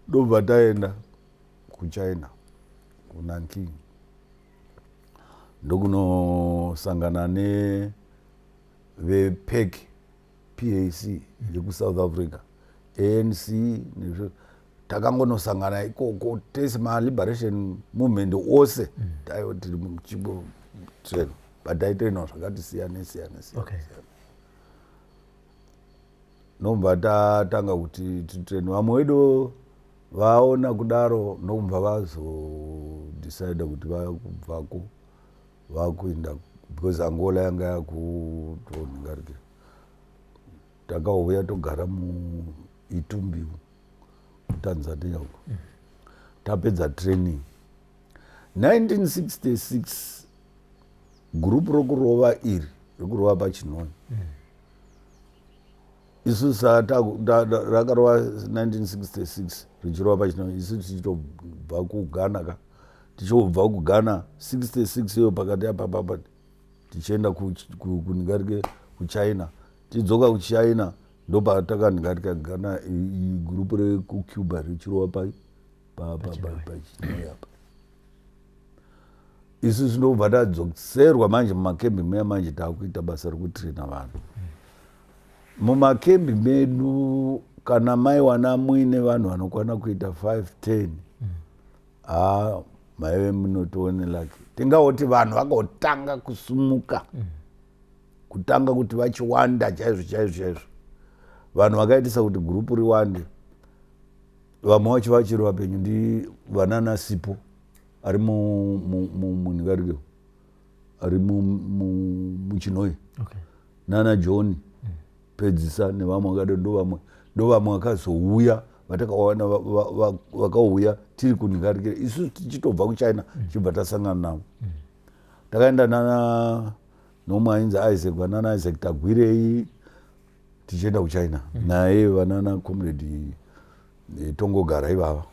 Ndobva taenda kuChina, kuNanking, ndokunosangana nevePAC, PAC yekuSouth Africa, ANC takangonosangana ikoko tese maliberation movement ose. Taiva tiri muchimbo train, but taitrainwa zvakati siyane siyane siyane. Siyane. Nobva tatanga kuti titrain. Vamwe vedu vaona kudaro, ndokubva vazodecida kuti vakubvako vakuenda, because Angola yanga yakutonhingarikira. Takauya togara. Itumbi kuTanzania uko. Tapedza training 1966, gurupu rokurova iri rekurova paChinhoyi, isu rakarova 1966 richirova paChinhoyi, isu tichitobva kuGhana ka, tichobva kuGhana 66 iyo pakati apapapa, tichienda kuningarike kuChina, tidzoka kuChina, ndopatakanhingarika Ghana, gurupu rekuCuba richirova paChinhoyi apa. Isu tinobva tadzoserwa manje mumakembi muya. Manje taakuita basa rekutraina vanhu mumakembi medu. Kana maiwana muine vanhu vanokwana kuita 5 10, ha, maive munotoone lucky. Tingaoti vanhu vakotanga kusumuka, kutanga kuti vachiwanda chaizvo chaizvo chaizvo. Vanhu vakaitisa kuti gurupu riwande, vamwe vacho vachiri vapenyu, ndi vanana Sipo ari munhingarike, ari muChinhoyi, nana John Pedzisa nevamwe vakado. Ndovamwe, ndovamwe vakazouya vatakawana, vakauya tiri kunhingarikira isu tichitobva kuChina, tichibva tasangana navo. Takaenda nana nomwe ainzi Isaac, vanana Isaac Tagwirei, tichienda kuChina naye, vanana Comrade Tongogara ivava.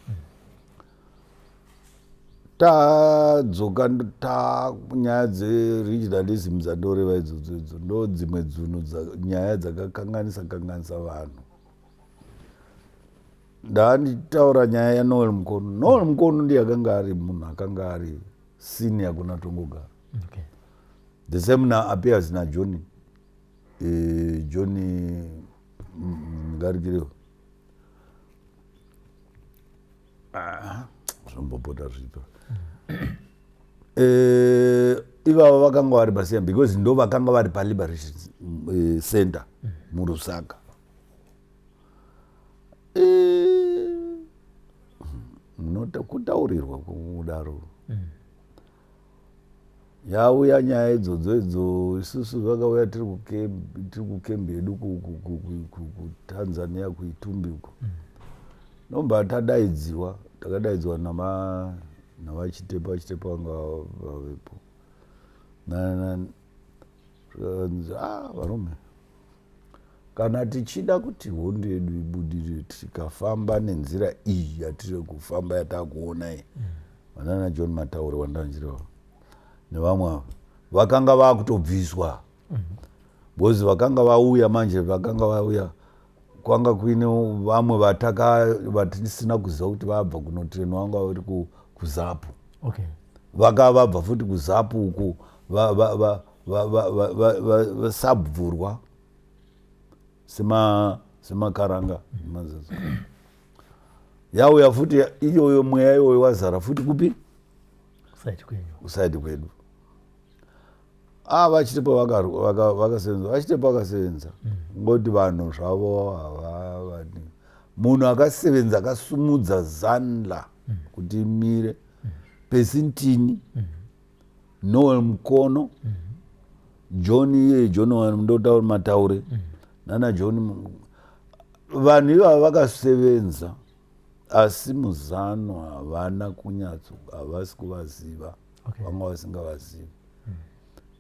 Tadzoka, ta nyaya dzeregionalism dzandoreva idzodzo idzo, ndo dzimwe dzunhu nyaya dzakakanganisa kanganisa vanhu. Ndanditaura nyaya yaNoel Mukono. Noel Mukono ndiye akanga ari munhu akanga ari senior kuna Tongogara. The same na appears naJohn, John Ngarikirewo. Ah, zvombopota zvipo. Ivava vakanga vari pasiya because ndo vakanga vari paliberation center muRusaka. Kutaurirwa kudaro, yauya nyaya idzodzo idzo. Isusu vakauya tiri kukembi yedu kuTanzania, kuItumbi uko. Nobva tadaidziwa, takadaidziwa navaChitepo. VaChitepo vanga vavepo. Ah, varume, kana tichida kuti hondo yedu ibudirire, tikafamba nenzira iyi yatiri kufamba, yatakuona iyi, vanana John Matauri wandanjireva nevamwe ava vakanga vakutobviswa, because vakanga vauya manje, vakanga vauya kwanga kuine vamwe vataka vatisina kuziva kuti vabva kunotrainwa, vanga vari kuZAPU. Vakava vabva futi kuZAPU uku, vasabvurwa semakaranga. Mazazo yauya futi iyoyo, mweya iwoyo wazara futi kupi? Kuside kwenyu. Kuside kwedu. Ah, VaChitepo vakasevenza, VaChitepo vakasevenza. Ngoti vanhu zvavo havavani. Munhu akasevenza, akasumudza ZANLA kuti imire, Pesintini, Noel Mukono, John iye, John ndotaura Mataure, nana John. Vanhu ivava vakasevenza, asi muzano havana kunyatso, havasi kuvaziva. Vanga vasingavazivi.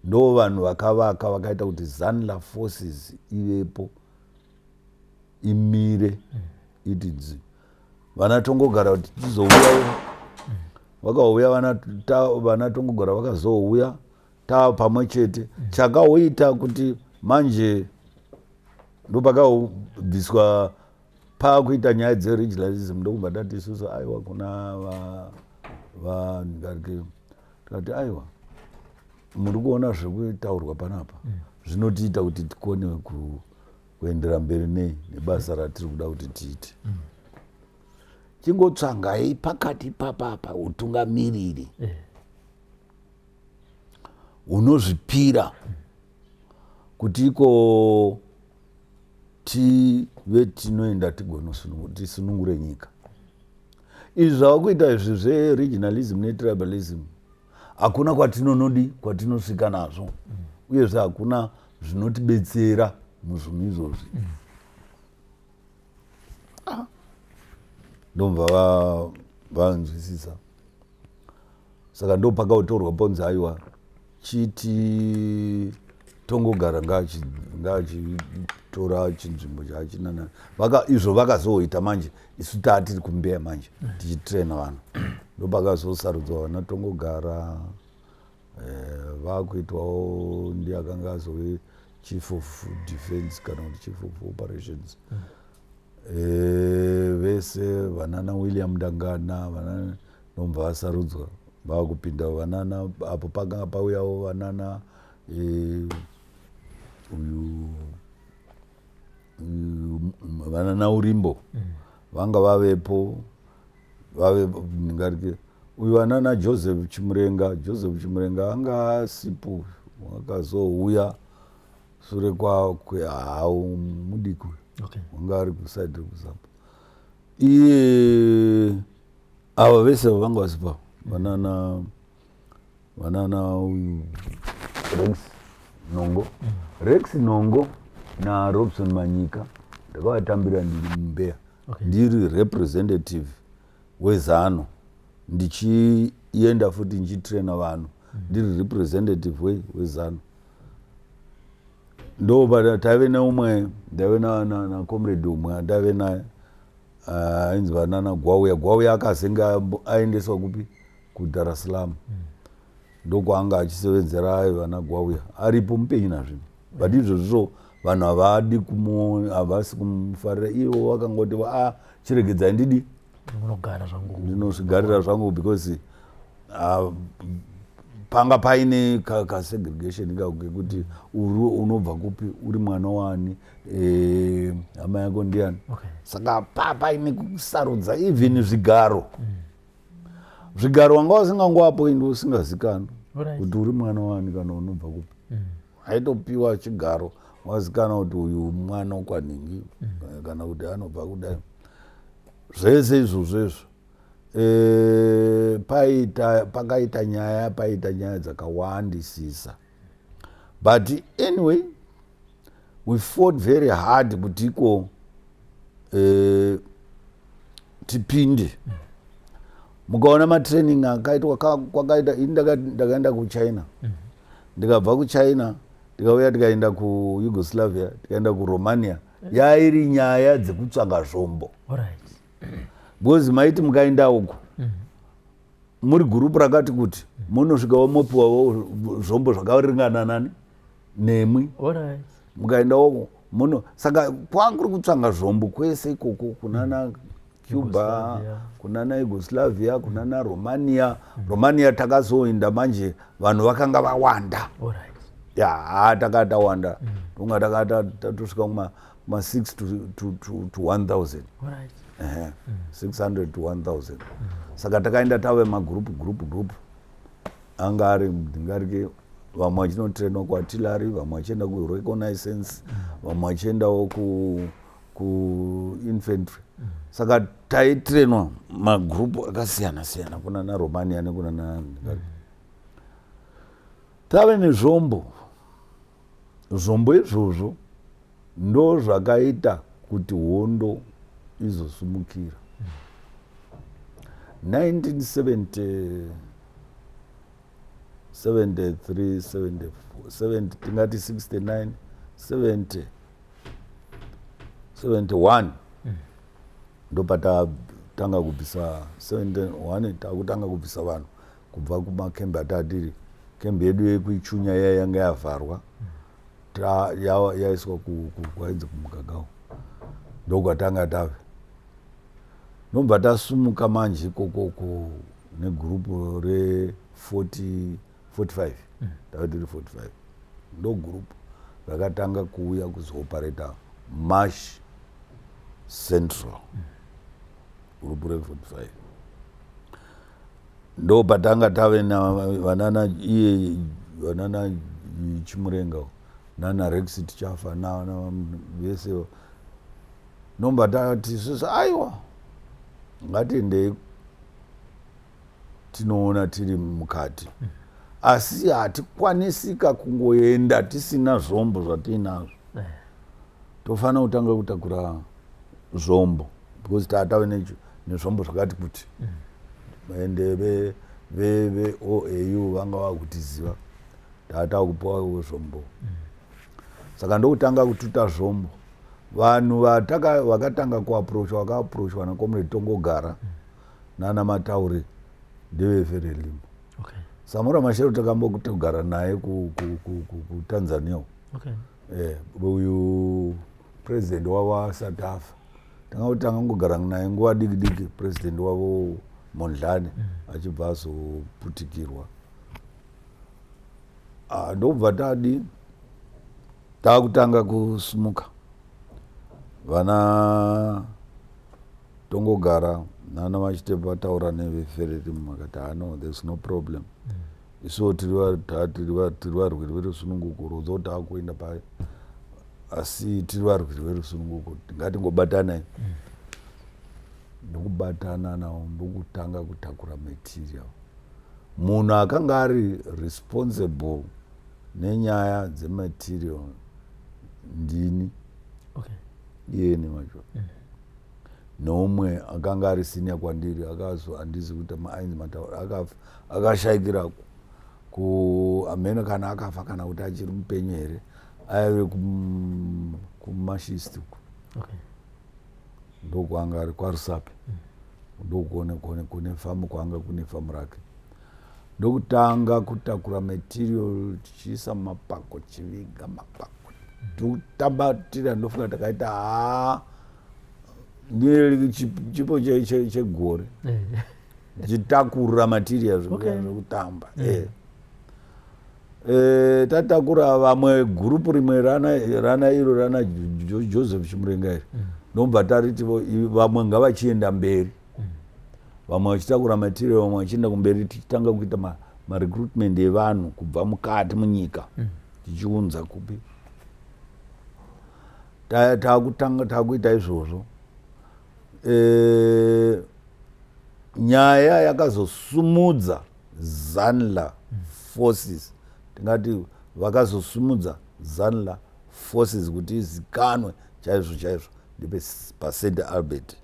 Ndo vanhu vakavaka, vakaita kuti ZANLA forces ivepo, imire, iti dzi. Vana Tongogara kuti tizouya, vakauya vana Tongogara, vakazouya taa pamwe chete. Chakaoita kuti manje ndopakabviswa paakuita nyaya dzeregionalism, ndokubva tati isusu aiwa kuna vangarike, tikati aiwa, muri kuona zvekutaurwa panapa zvinotiita kuti tikone kuendera mberi nei nebasa ratiri kuda kuti tiite. Chingotsvangai pakati papapa utungamiriri hunozvipira kuti iko tive tinoenda tisunungure nyika. Izvi zvava kuita izvi zveregionalism netribalism, hakuna kwatinonodi kwatinosvika nazvo, uyezve hakuna zvinotibetsera muzvinhu izvozvi. Ndomva vanzwisisa. Saka ndopakautorwa ponzi aiwa, chiti tongogara ngaachitora chinzvimbo chaachinana. Izvo vakazoita manje, isu taa tiri kumbeya manje tichitraina vanhu. Ndopakazosarudzwa vana Tongogara, vakuitwawo ndiye akanga azove chief of defense kana kuti chief of operations. Vese vanana William Dangana, vanana ndomva vasarudzwa vakupinda vanana. Apo pakanga pauyawo vanana uyu vanana Urimbo vanga vavepo, vave ndingarike uyu vanana Joseph Chimurenga. Joseph Chimurenga anga asipo, akazouya sure kwakwe, hau mudiki uyu. Wanga ari kuside rekuZAPU iye. Ava vese vanga vasipa, vanana uyu Rex Nongo. Rex Nongo naRobson Manyika ndakavatambira ndiri muMbeya. Ndiri representative weZANU, ndichienda futi ndichitraina vanhu ndiri representative weZANU. Ndo taive neumwe, ndaive nacomrade umwe andaive naye, ainzi vanana Gwauya. Gwauya akazenge aendeswa kupi? KuDar es Salaam. Ndokwaanga achisevenzera. Ayo vana Gwauya aripo mupenyu nazvino, but izvozvo vanhu havadi, havasi kumufarira. Ivo vakangoti, a chiregedzai ndidi Unogara zvangu. Ndinozvigarira zvangu, because panga paine kasegregation kako kekuti uri unobva kupi, uri mwana wani, hama yako ndiani. Saka paine kusarudza even zvigaro. Zvigaro wanga usingangoapoindi usingazikanwi kuti uri mwana wani kana unobva kupi. Aitopiwa chigaro wazikana kuti uyu mwana wokwanhingi kana kuti anobva kudai. Zvese izvozvo izvo, paita pakaita nyaya, paita nyaya dzakawandisisa. But anyway, we fought very hard kuti iko tipinde. Mukaona matraining akaitwa kwakaita ini, ndakaenda kuChina, ndikabva kuChina tikauya, tikaenda kuYugoslavia, tikaenda kuRomania. Yairi nyaya dzekutsvaga zvombo, because maiti mukaenda uku muri gurupu rakati kuti munosvikawo mopiwawo zvombo zvakaringana nani nemwi. Mukaendawo muno, saka kwanguri kutsvanga zvombo kwese ikoko, kunana Cuba, Yugoslavia. Kunana Yugoslavia, kunana Romania. Romania takazoenda manje vanhu vakanga vawanda. Ya, ha, takanga tawanda, tonga takata tatosvika kuma 6 to 1000. Ehe, 600 to 1000. Saka takaenda tave magrupu, group group anga ari ndingarike vamwe vachinotrainwa kuartillery, vamwe vachienda kureconnaissance, vamwe vachiendawo kuinfantry. Saka taitrainwa magrupu akasiyana siyana kunana Romania nekunana. Tave nezvombo. Zvombo izvozvo ndo zvakaita kuti hondo izosumukira 1970, 73, 74, 70, tingati 69, 70, 71. Ndopatatanga kubvisa 71, takutanga kubvisa vanhu kubva kumakembi atatiri. Kembi yedu yekuIchunya iya yanga yavharwa, yaiswa kwainzi kuMugagao, ndokwatanga tave. Ndobva tasumuka manje ikokoko negurupu re40, 45, tave tiri 45. Ndo gurupu rakatanga kuuya kuzoopareta Mash Central, gurupu re45. Ndo patanga tave navanana iye, vanana Chimurenga nana Rex Tichafa nana vese. Ndomba tati isusu, aiwa, ngatiendei tinoona tiri mukati, asi hatikwanisika kungoenda tisina zvombo zvatiinazvo. Tofanira kutanga kutakura zvombo because tatave Nezvombo zvakati kuti ende veOAU vanga vakutiziva, tatakupiwa zvombo. Saka ndokutanga kututa zvombo. Vanhu vakatanga kuapproachwa, vakaapproachwa naComrade Tongogara nana Mataure ndeveFrelimo. Samora Machel takambotogara naye kuTanzania. Uyu president wavo asati afa, tanga kungogara naye nguva diki diki, president wavo Mondlane achibva azoputikirwa. Ah, ndobva tadi taakutanga kusumuka, vana Tongogara nana Machitepo vataura neveFrelimo, vakati, "Ah, no, there's no problem. Isuwo tiri varwiri verusununguko rodzo taakuenda pai, asi tiri varwiri verusununguko, ngatingobatanai." Ndokubatana navo, ndokutanga kutakura material. Munhu akanga ari responsible nenyaya dzematerial ndini. Iyeni wacho neumwe akanga ari senior kwandiri, akazo handizi kuita ainzi Mataura, akashayikira ku ameno kana akafa kana kuti achiri mupenyu here, aive kuMash East uku. Ndokwanga ari kwaRusape, ndokuone kune famu kwanga kune famu rake. Ndokutanga kutakura material tichiisa mumapako, tichiviga mapako, tokutamba tiri. Ndofunga takaita haa nearly chipo chegore tichitakura material zvekutamba. Tatakura vamwe gurupu rimwe rana iro rana Joseph Chimurenga iri, ndobva tariti vamwe ngavachienda mberi, vamwe vachitakura material, vamwe vachienda kumberi, tichitanga kuita marecruitment evanhu kubva mukati munyika, tichiunza kupi. Taakutanga taakuita izvozvo. Nyaya yakazosumudza ZANLA forces, tingati vakazosumudza ZANLA forces kuti izikanwe chaizvo chaizvo, ndepe paSt Albert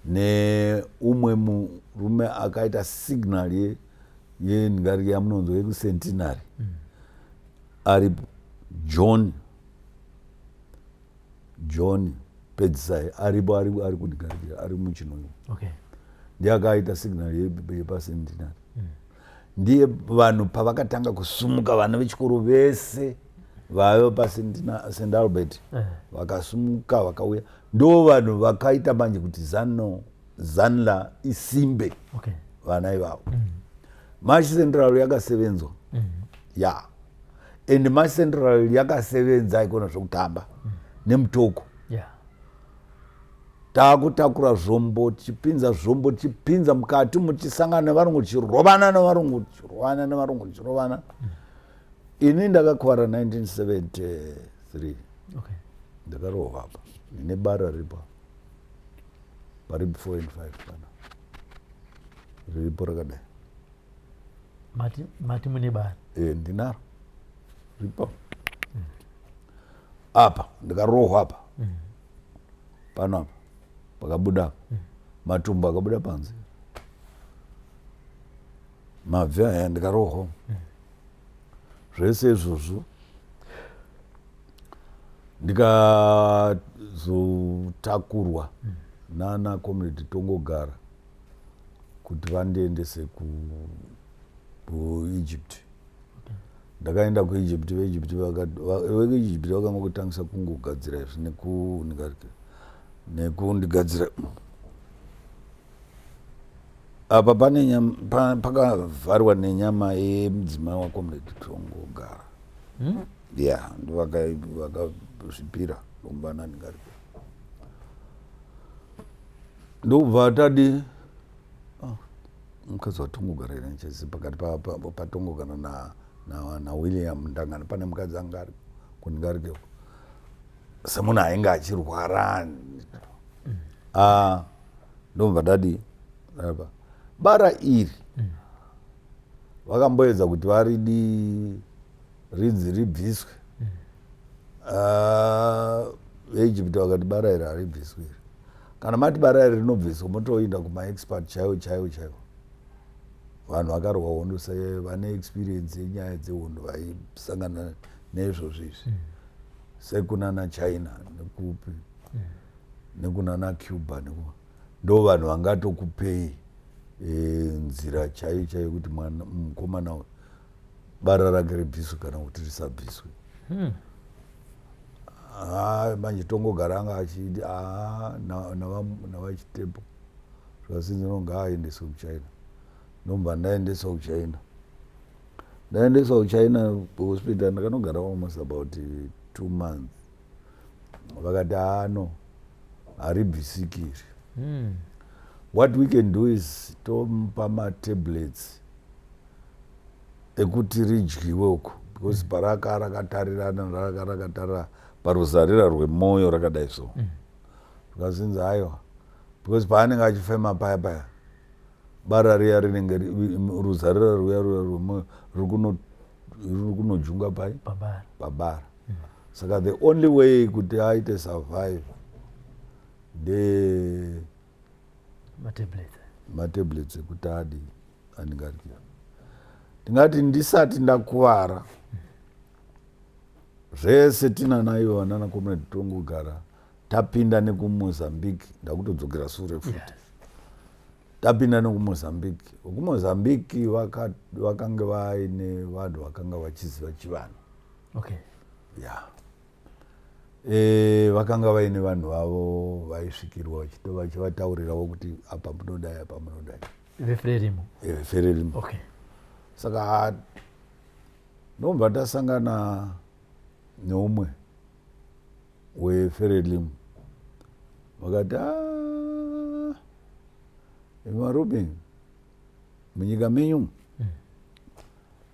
neumwe murume akaita signal yengari yamunonzwa yekuCentenary, aripo John Pedzisai, aripo, ari kundigarikira, ari muChinhoyi. Ndiye akaita signal yepaCentenary. Ndiye vanhu pavakatanga kusumuka, vana vechikoro vese vaiva paSt Albert vakasumuka vakauya. Ndo vanhu vakaita manje kuti zano ZANLA isimbe. Vana ivavo, Mash Central yakasevenzwa ya and Mash Central yakasevenza ikona zvekutamba nemutoko. Taakutakura zvombo, tichipinza zvombo, tichipinza mukati umu, tichisangana nevarungu, tichirovana nevarungu, tichirovana nevarungu, tichirovana. Ini ndakakuvara 1973. Ndakarohwa apa, ndine bara ripo pari 4 and 5 pana riripo rakadai. Mati mune bara? E, ndinaro ripo apa. Ndikarohwa apa, pano apa pakabuda apa, matumbu akabuda panze, mabvi aya, ndikarohwa zvese izvozvo. Ndikazotakurwa nana Comrade Tongogara kuti vandiendese kuEgypt. Ndakaenda kuEgypt. VeEgypt vekuEgypt vakangotangisa kungogadzira izvi nekundigadzira apa. Pane pakavharwa nenyama yemudzimai waComrade Tongogara. Ya, ndovakazvipira ndombana ndingarike. Ndobva tadi, ah, mukadzi waTongogara ine chese pakati paTongogara naWilliam Ndangana, pane mukadzi anga ari kundingarike semunhu ainge achirwara. Ah, ndobva dadi apa bara iri vakamboedza kuti varidi rinzi ribviswe. Ah, veEgypt vakati bara iri haribviswi iri. Kana mati bara iri rinobviswa, motoenda kumaexpert chaiwo chaiwo chaiwo, vanhu vakarwa hondo, vane experience yenyaya dzehondo, vaisangana neizvozvo izvi, sekunana China nekupi nekunana Cuba, ndo vanhu vangatokupei nzira chaiyo chaiyo kuti mwana mukomana uyu bara rake ribviswe kana kuti risabviswe. Ah, manje tongogara anga achiti ah, navaChitepo zvasinzi no, ngaaendeswe kuChina. Ndobva ndaendeswa kuChina, ndaendeswa kuChina hospital. Ndakanogara almost about 2 months. Vakati, "Ah, no, haribvisiki iri. What we can do is tomupa matablets ekuti ridyiwe uko, because paraka rakatarirana, raka rakatarira paruzarira rwemwoyo rakadai so." Zvikazinzi aiwa, because paanenge achifema paya paya, bara riya rinenge ruzarira ruya ruya rwemwoyo ruri kunojunga pai? Pabara. Pabara. Saka the only way kuti aite survive nde matablets. Matablets ekuti adi anenge arikira. Ndingati ndisati ndakuvara zvese, tina naivo vanana Comrade Tongogara, tapinda nekuMozambique, ndakutodzokera sure futi. Tapinda nekuMozambique, vekuMozambique vakanga vaine vanhu vakanga vachiziva chivanhu. Ya, vakanga vaine vanhu vavo vaisvikirwa, vachivataurirawo kuti apa munodai, apa munodai. VeFrelimo. VeFrelimo. Saka ndobva tasangana neumwe weFrelimo, vakati, "Ah, imi varume, munyika menyu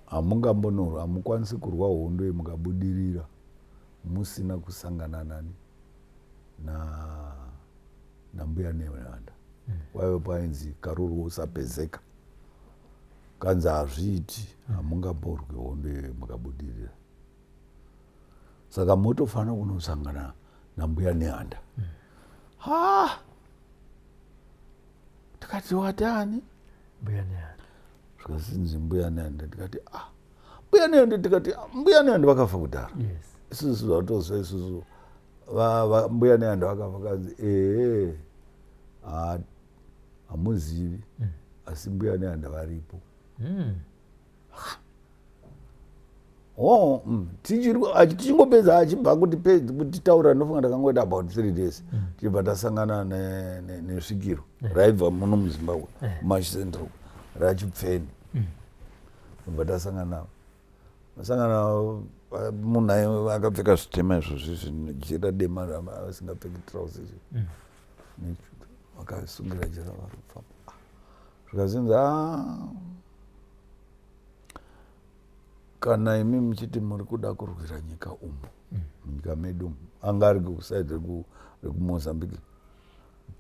hamungambonorwa, hamukwanisi kurwa hondo yemukabudirira musina kusangana nani, nambuya Nehanda." Kwaive painzi Karuru usapezeka, kanzi hazviiti, hamungamborwi hondo iyoyo mukabudirira, saka motofanira kunosangana nambuya Nehanda. Ha, tikati, "Watani?" Mbuya Nehanda. Zvikazinzi mbuya Nehanda. Tikati, "Ah, mbuya Nehanda." Tikati, "Ah, mbuya Nehanda vakafa kudhara." Isusu zvatozva isusu mbuya Nehanda vakafa. Kanzi, "Ehe, hamuzivi, asi mbuya Nehanda varipo." Oh, tichingopedza achibva kutitaura, ndofunga ndakangoita about 3 days, tichibva tasangana nesvikiro raibva muno muZimbabwe, kuMash Central, raChipfeni. Bva tasangana navo, masangana navo, munhu akapfeka zvitema izvozvi, jira dema, asingapfeki trouser, vakasungira jira, vari kufamba. Ah, zvikazinzi, "Ah, kana imi muchiti muri kuda kurwira nyika umu, munyika medu umu," anga ari kuside rekuMozambique,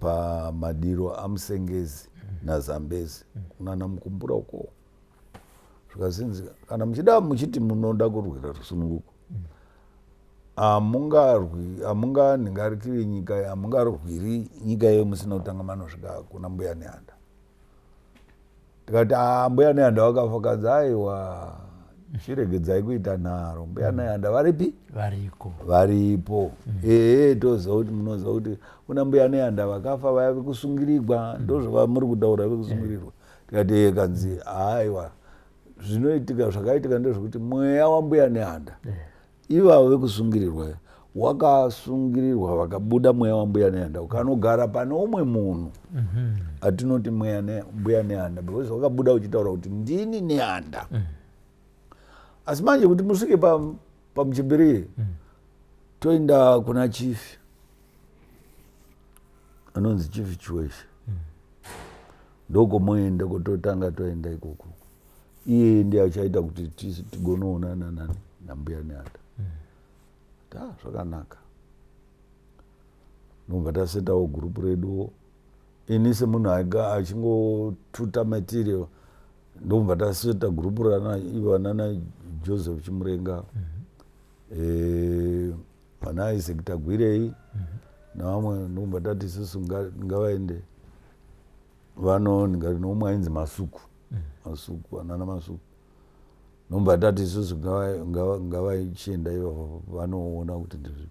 pamadiro aMusengezi naZambezi, kunana Mukumbura uko. Zvikazinzi, "Kana muchida, muchiti munoda kurwira rusununguko, hamungarwi, hamunganhingarikiri nyika, hamungarwiri nyika iyo musina kutanga manosvika kuna mbuya Nehanda." Tikati, "Ah, mbuya Nehanda vakafa." Kanzi, "Aiwa, chiregedzai kuita nharo, mbuya Nehanda varipi?" Variko. Varipo. Ehe, toziva kuti munoziva kuti kuna mbuya Nehanda vakafa vaya vekusungirirwa, ndozvavamuri kutaura, vekusungirirwa. Tikati, "Ee." Kanzi, "Aiwa, zvinoitika, zvakaitika ndezvekuti mweya wambuya Nehanda ivavo vekusungirirwa wakasungirirwa, vakabuda, mweya wambuya Nehanda ukanogara pane umwe munhu atinoti mweya mbuya Nehanda, because wakabuda uchitaura kuti ndini Nehanda. Asi manje kuti musvike pamuchembere, toenda kuna chief anonzi Chief Chiweshe, ndokomoenda kutotanga, toenda ikoko, iye ndiye achaita kuti tigonoonana nani, nambuya Nehanda." Ta zvakanaka, ndobva tasetawo gurupu reduwo. Ini semunhu anga achingotuta material, ndobva taseta gurupu rana ivo nana Joseph Chimurenga, vana Isaac Tagwirei. Nevamwe ndokubva tati isusu ngavaende vano ndingati noumwe ainzi Masuku. Masuku, anana Masuku. Ndokubva tati isusu ngavachienda ivavo vanoona kuti ndezvipi.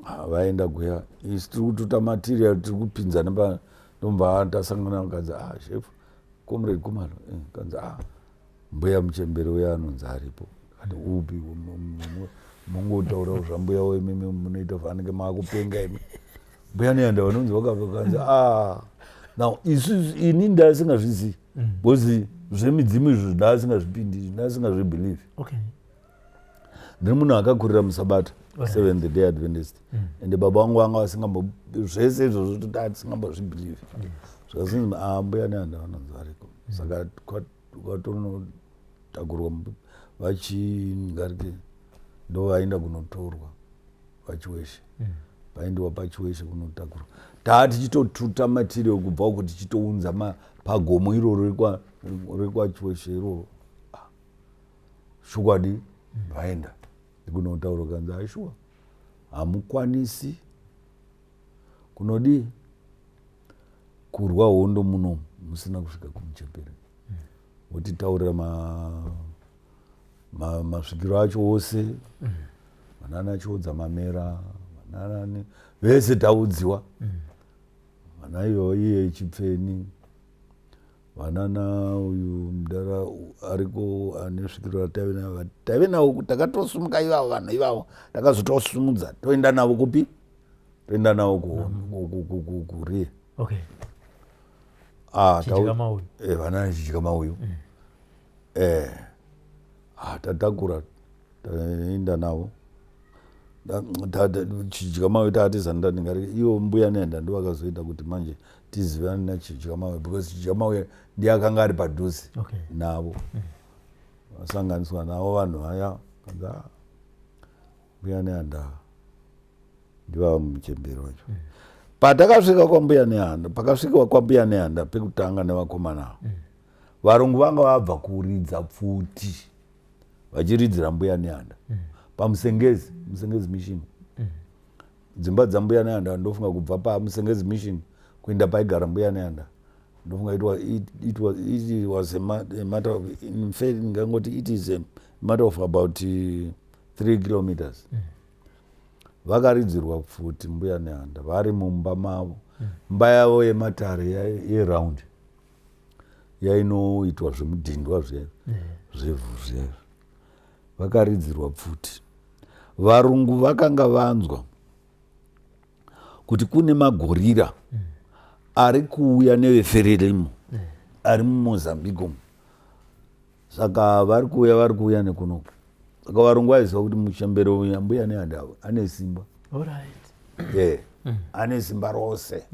Ah, vaenda kuya, isu tiri kututa material, tiri kupinza nepa, ndobva tasangana, kanzi, "Ah, chef, Comrade Kumalo." Eh, kanzi, "Ah, mbuya muchembere uya anonzi aripo." Kati, "Upi?" Mongotaura zvambuya wemimi munoita fanike maakupenga imi. Mbuya Nehanda vanonzi vakabva, kanzi, "Ah." Now isu, ini ndasingazvizivi because zvemidzimu izvo ndasingazvipindi, ndasingazvibelieve. Ndiri munhu akakurira muSabata, Seventh Day Adventist, ende baba vangu vanga vasingambo zvese izvozvo, toti atisingambozvibelieve. Zvikazinzi, "Ah, mbuya Nehanda vanonzi variko." Saka kwatonotakurwa vachingarike, ndo vaenda kunotorwa paChiweshe. Paendiwa paChiweshe kunotakurwa, taa tichitotuta material kubva uko tichitounza pagomo iroro rekwaChiweshe iroro. Ah, chokwadi vaenda kunotaura, kanzi, "Aishuwa, hamukwanisi kunodii kurwa hondo muno musina kusvika kumuchembere." Votitaurira masvikiro acho ose, vanana Chiodza Mamera, vananani vese taudziwa, vana iyo iye Chipfeni, vanana uyu mudara ariko ane svikiro rataive navo, taive navo, takatosumuka ivavo vanhu ivavo, takazotosumudza toenda navo kupi? Toenda navo kurie. Ah, Chidya Mauyu. Eh, vana Chidya Mauyu. Eh, ah, tatakura taenda navo. Chidya Mauyu taatizanda, ndingari ivo mbuya Nehanda ndo vakazoita kuti manje tizivane naChidya Mauyu, because Chidya Mauyu ndiye akanga ari padhuze navo. Vasanganiswa navo vanhu vaya, kanzi, "Ah, mbuya Nehanda ndivava muchemberi wacho." Patakasvika kwambuya Nehanda, pakasvikiwa kwambuya Nehanda pekutanga nevakomana ava, varungu vanga vabva kuridza pfuti vachiridzira mbuya Nehanda paMusengezi, Musengezi Mission. Dzimba dzambuya Nehanda, ndofunga kubva paMusengezi Mission kuenda paigara mbuya Nehanda, ndofunga it was a matter of, in fact ndingangoti it is a matter of about 3 kilometers. Vakaridzirwa pfuti mbuya Nehanda vari mumba mavo, mba yavo yematare yeround yainoitwa zvemudhindwa zviya zvevhu zviya. Vakaridzirwa pfuti. Varungu vakanga vanzwa kuti kune magorira ari kuuya neveFrelimo ari muMozambique umu, saka vari kuuya, vari kuuya nekunoku. Saka varungu vaiziva kuti muchembere uyu mbuya Nehanda ane simba. Yeah. Ane simba rose.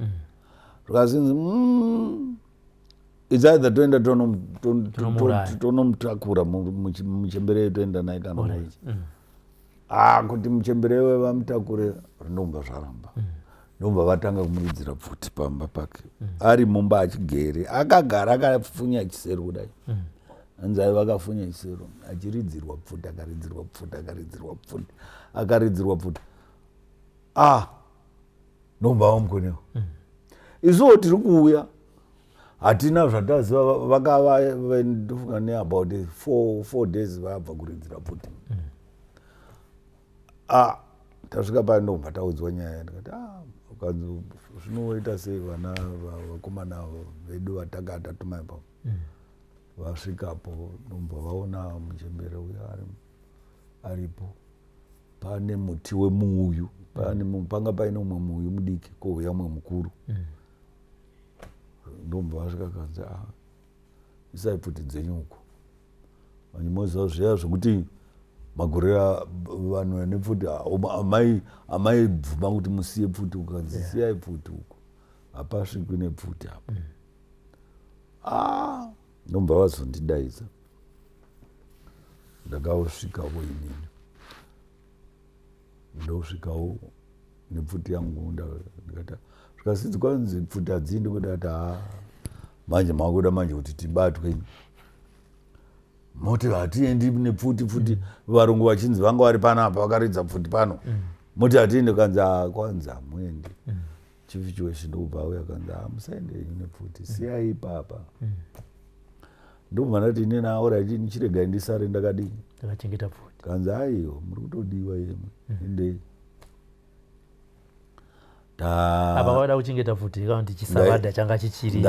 Zvikazinzi, it's either toenda Tonomuuraya. tonomutakura muchembere, toenda naye kana muichi." Ah, kuti muchembere we vamutakure rinobva zvaramba. Ndobva vatanga kumuridzira pfuti pamba pake ari mumba achigere, akagara akafunya chisero kudai. Hanzi aiva akafunya chisero achiridzirwa pfuti, akaridzirwa pfuti, akaridzirwa pfuti, akaridzirwa pfuti. Ah, ndobva vamukonewa. Isuwo tiri kuuya, hatina zvataziva. Vakava ndofunga neabout 4 days vabva kuridzira pfuti. Ah, tasvika paya, ndobva taudzwa nyaya. Ndikati, "Ah," ukanzi, "Zvinoita sei vana vakomana vedu vatanga tatuma ipapo vasvikapo, ndobva vaona muchembere uyo aripo pane muti wemuuyu, pane panga paine umwe muuyu mudiki, kouya umwe mukuru." Ndobva vasvika, kanzi, "Ah, isai pfuti dzenyu uko." Vanhu zviya zvekuti magorera vanhu vane pfuti, amai amaibvuma kuti musiye pfuti, ukanzi, "Siyai pfuti uko, hapasvikwi nepfuti apa." Ah, ndobva vazondidaidza. Ndakasvikawo inini, ndosvikawo nepfuti yangu. Ndikati, zvikasidzi kwanzi pfuti hadziendi kuda kuti, ha, manje makuda manje kuti tibatwe, moti hatiendi nepfuti. Pfuti, varungu vachinzi vanga vari panapa vakaridza pfuti pano. Moti hatiende, kanzi ah, kwanzi hamuendi. Chief Chiweshe ndokubva auya, kanzi ah, musaende henyu nepfuti, siyai ipapa. Ndobva ndati inini alright, ndichiregai ndisare ndakadii? Ndakachengeta pfuti. Kanzi aiyo, muri kutodiwa yemwe, endei. Apa vada kuchengeta pfuti kana kuti chisavadha changa chichiri?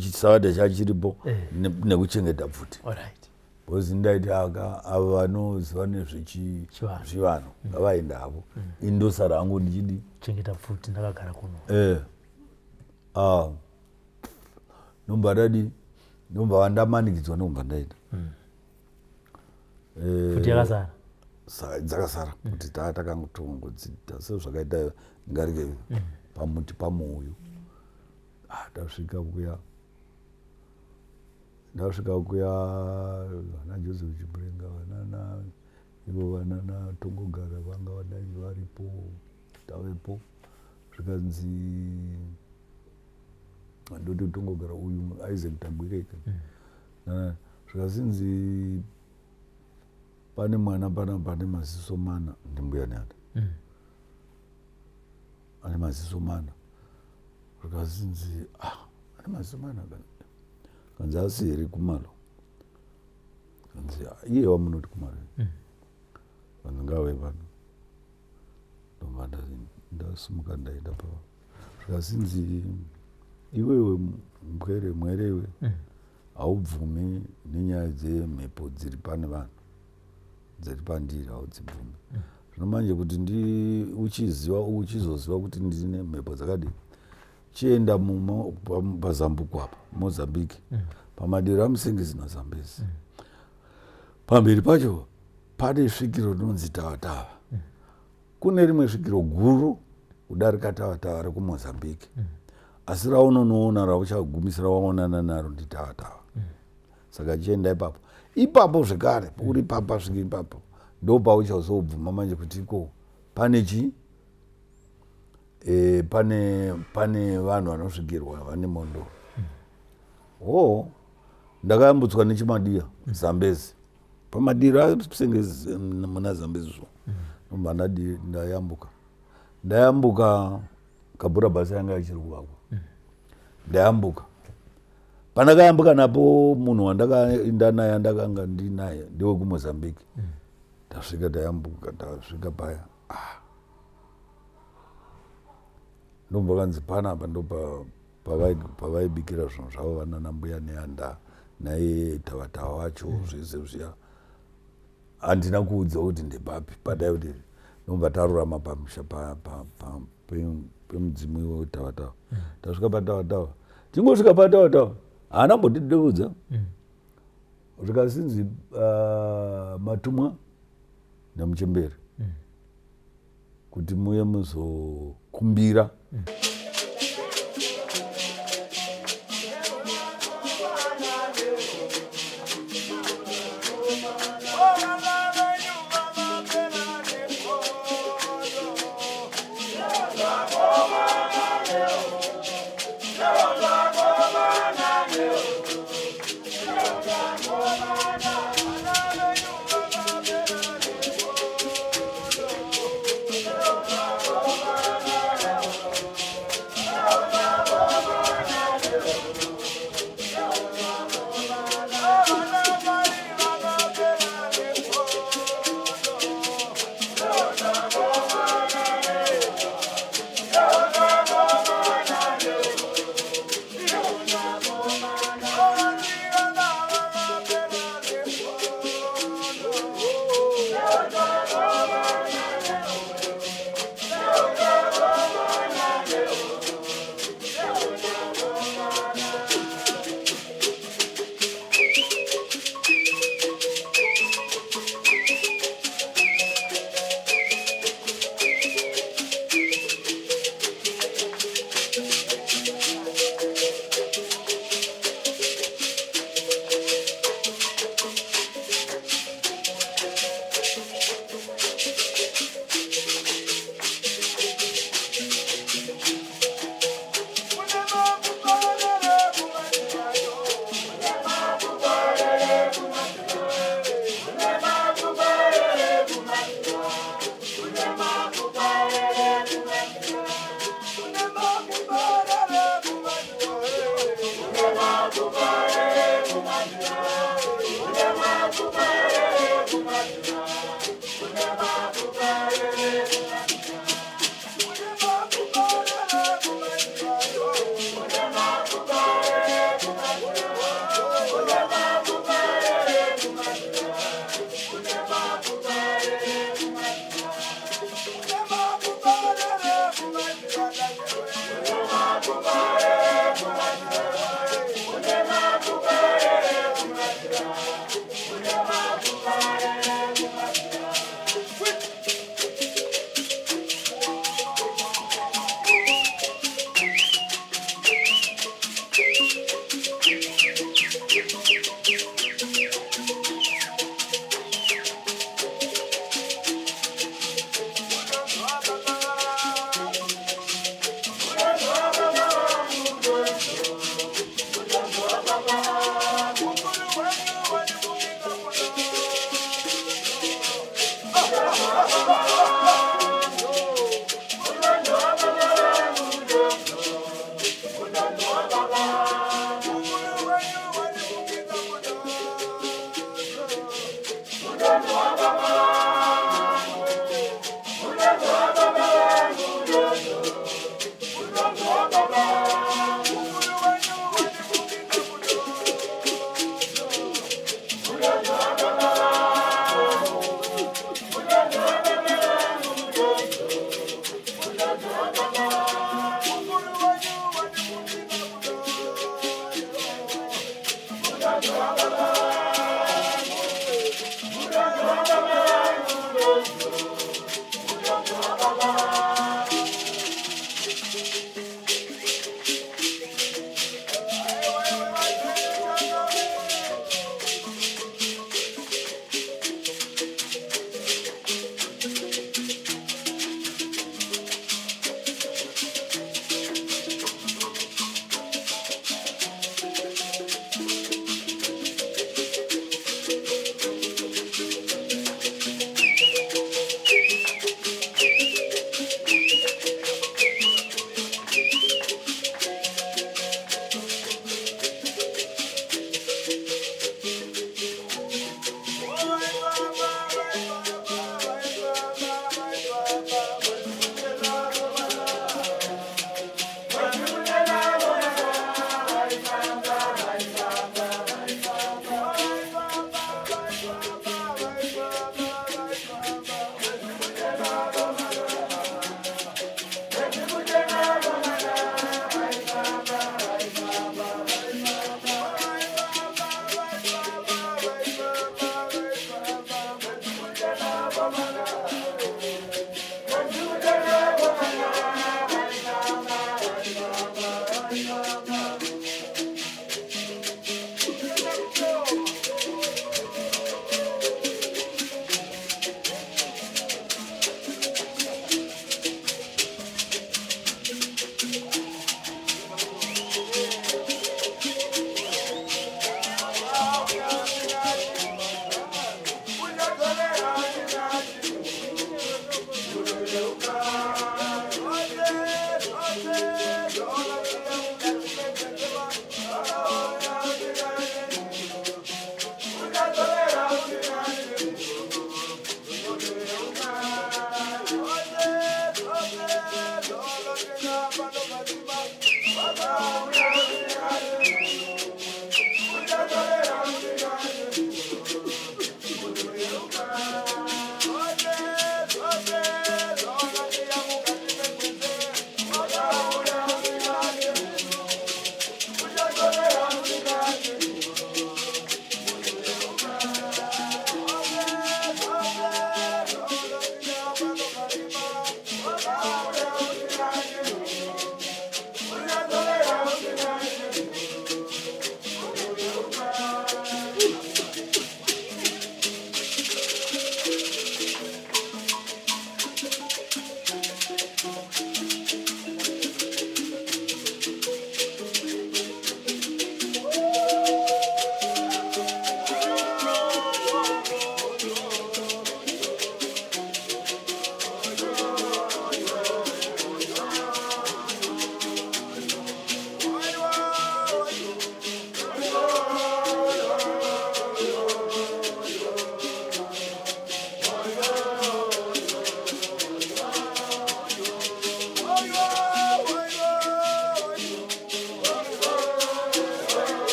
Chisavadha chachiripo. Nekuchengeta pfuti. Alright. Because ndaiti aka ava vanoziva nezvechivanhu Chivanhu. Ngavaenda havo, indosara hangu ndichidi? Chengeta pfuti ndakagara kuno. Ah, ndomba ndadi, ndomba ndamanikidzwa, ndomba ndaenda. Pfuti yakasara. Dzakasara kuti taa takangotongodzita sezvakaita ngarike pamuti pamuuyu. Ah, tasvika kuya, ndasvika kuya, vana Joseph Chimurenga, vanana ivo vanana Tongogara vanga vadai varipo, tavepo. Zvikanzi ndoti Tongogara uyu Isaac Tagwirei. Zvikazinzi pane mwana panapa ane maziso mana, ndimbuya Nehanda. Ane maziso mana. Zvikazinzi ah, ane maziso mana, kanzi asi here Kumalo? Kanzi "Ah, iye wamunoti Kumalo. Kanzi ngave pano. Ndobva ndasimuka ndaenda pa, zvikazinzi iwewe mbwere mwerewe haubvumi nenyaya dzemhepo dziri pane vanhu, dziri pandiri haudzibvumi. Zvino manje kuti ndi uchiziva, uchizoziva kuti ndine mhepo dzakadii, chienda pazambuko apa, Mozambique, pamadiro aMusengezi naZambezi, pamberi pacho pane svikiro rinonzi Tavatava. Kune rimwe svikiro guru kudarika Tavatava rekuMozambique, asi raunonoona rauchagumisira waonana naro ndiTavatava. Saka chienda ipapo, ipapo zvekare uri papa, svika ipapo, ndo pauchazobvuma manje kuti iko pane chi pane vanhu vanosvikirwa vane mondoro. Ho, ndakayambutswa nechiMadiya Zambezi, pamadiro aSengezi muna Zambezi zvo. Ndobva ndayambuka, ndayambuka Kabhura Bhasa yanga ichiri kuvakwa. Ndayambuka, pandakayambuka napo munhu wandakaenda naye, andakanga ndinaye ndewekuMozambique. Tasvika, tayambuka, tasvika paya, ah. Ndobva kanzi panapa ndo pavaibikira zvinhu zvavo vanana mbuya Nehanda naiye Tavatava wacho. Zvese zviya handina kuudza kuti ndepapi padai kuti ndobva tarurama pamusha pemudzimu iwe Tavatava. Tasvika paTavatava, tingosvika paTavatava, haana mbotidudza. Zvikasinzi matumwa nemuchemberi kuti muye muzokumbira.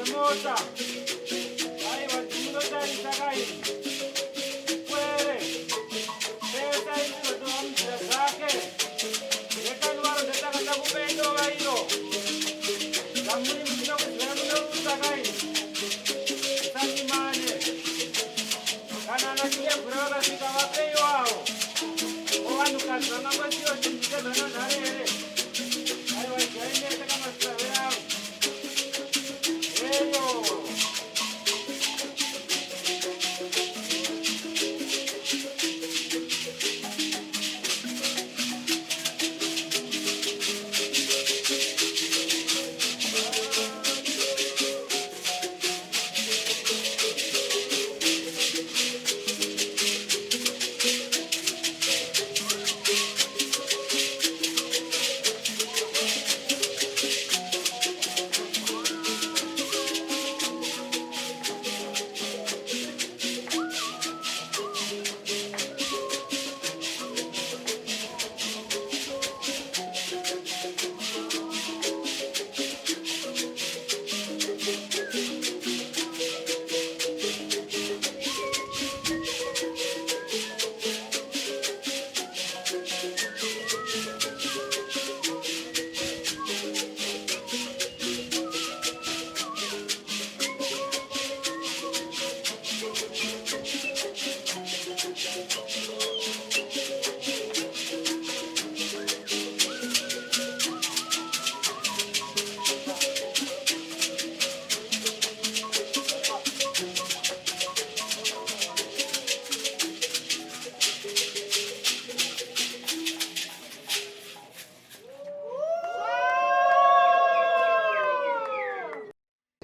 Vemota, aiwa, timunotarisa kai kwere pesa indinotova munzira dzake nekaniwaro ndataka takupendova iro zvamuri musina kuziva munorutsa kai musanyimane kana ana chiyemvura vakasvika vapeiwawo ovanhukadzi vangangosiyo chinhu chezvananhare here? Aiwa, idyai mese kamasave avo eyo.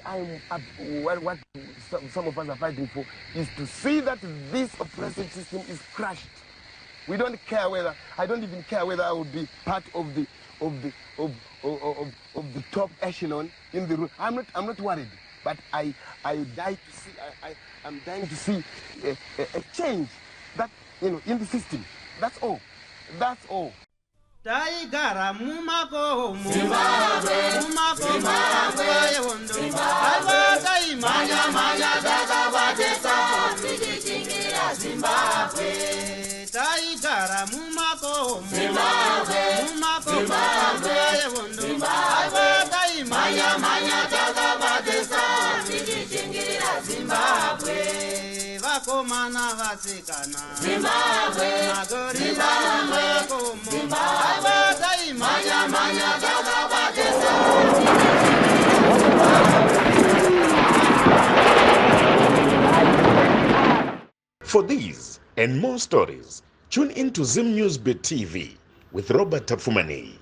I'm up, what some of us are fighting for is to see that this oppressive system is crushed. We don't care whether, I don't even care whether I will be part of the top echelon in the room. I'm not worried, but I die to see, I'm dying to see a change that in the system. That's all. That's all. Taigara mumakomo, mumakomo yehondo. Aiwa, taimhanya mhanya takabatisa tichichingira Zimbabwe. Taigara mumakomo, mumakomo yehondo. Aiwa, taimhanya mhanya takabatisa tichichingira Zimbabwe. Vakomana, vasikana, Zimbabwe, magorila mumakomo. Aiwa, taimhanya mhanya takabatisa. For these and more stories, tune in to Zim News Bit TV with Robert Tafumani.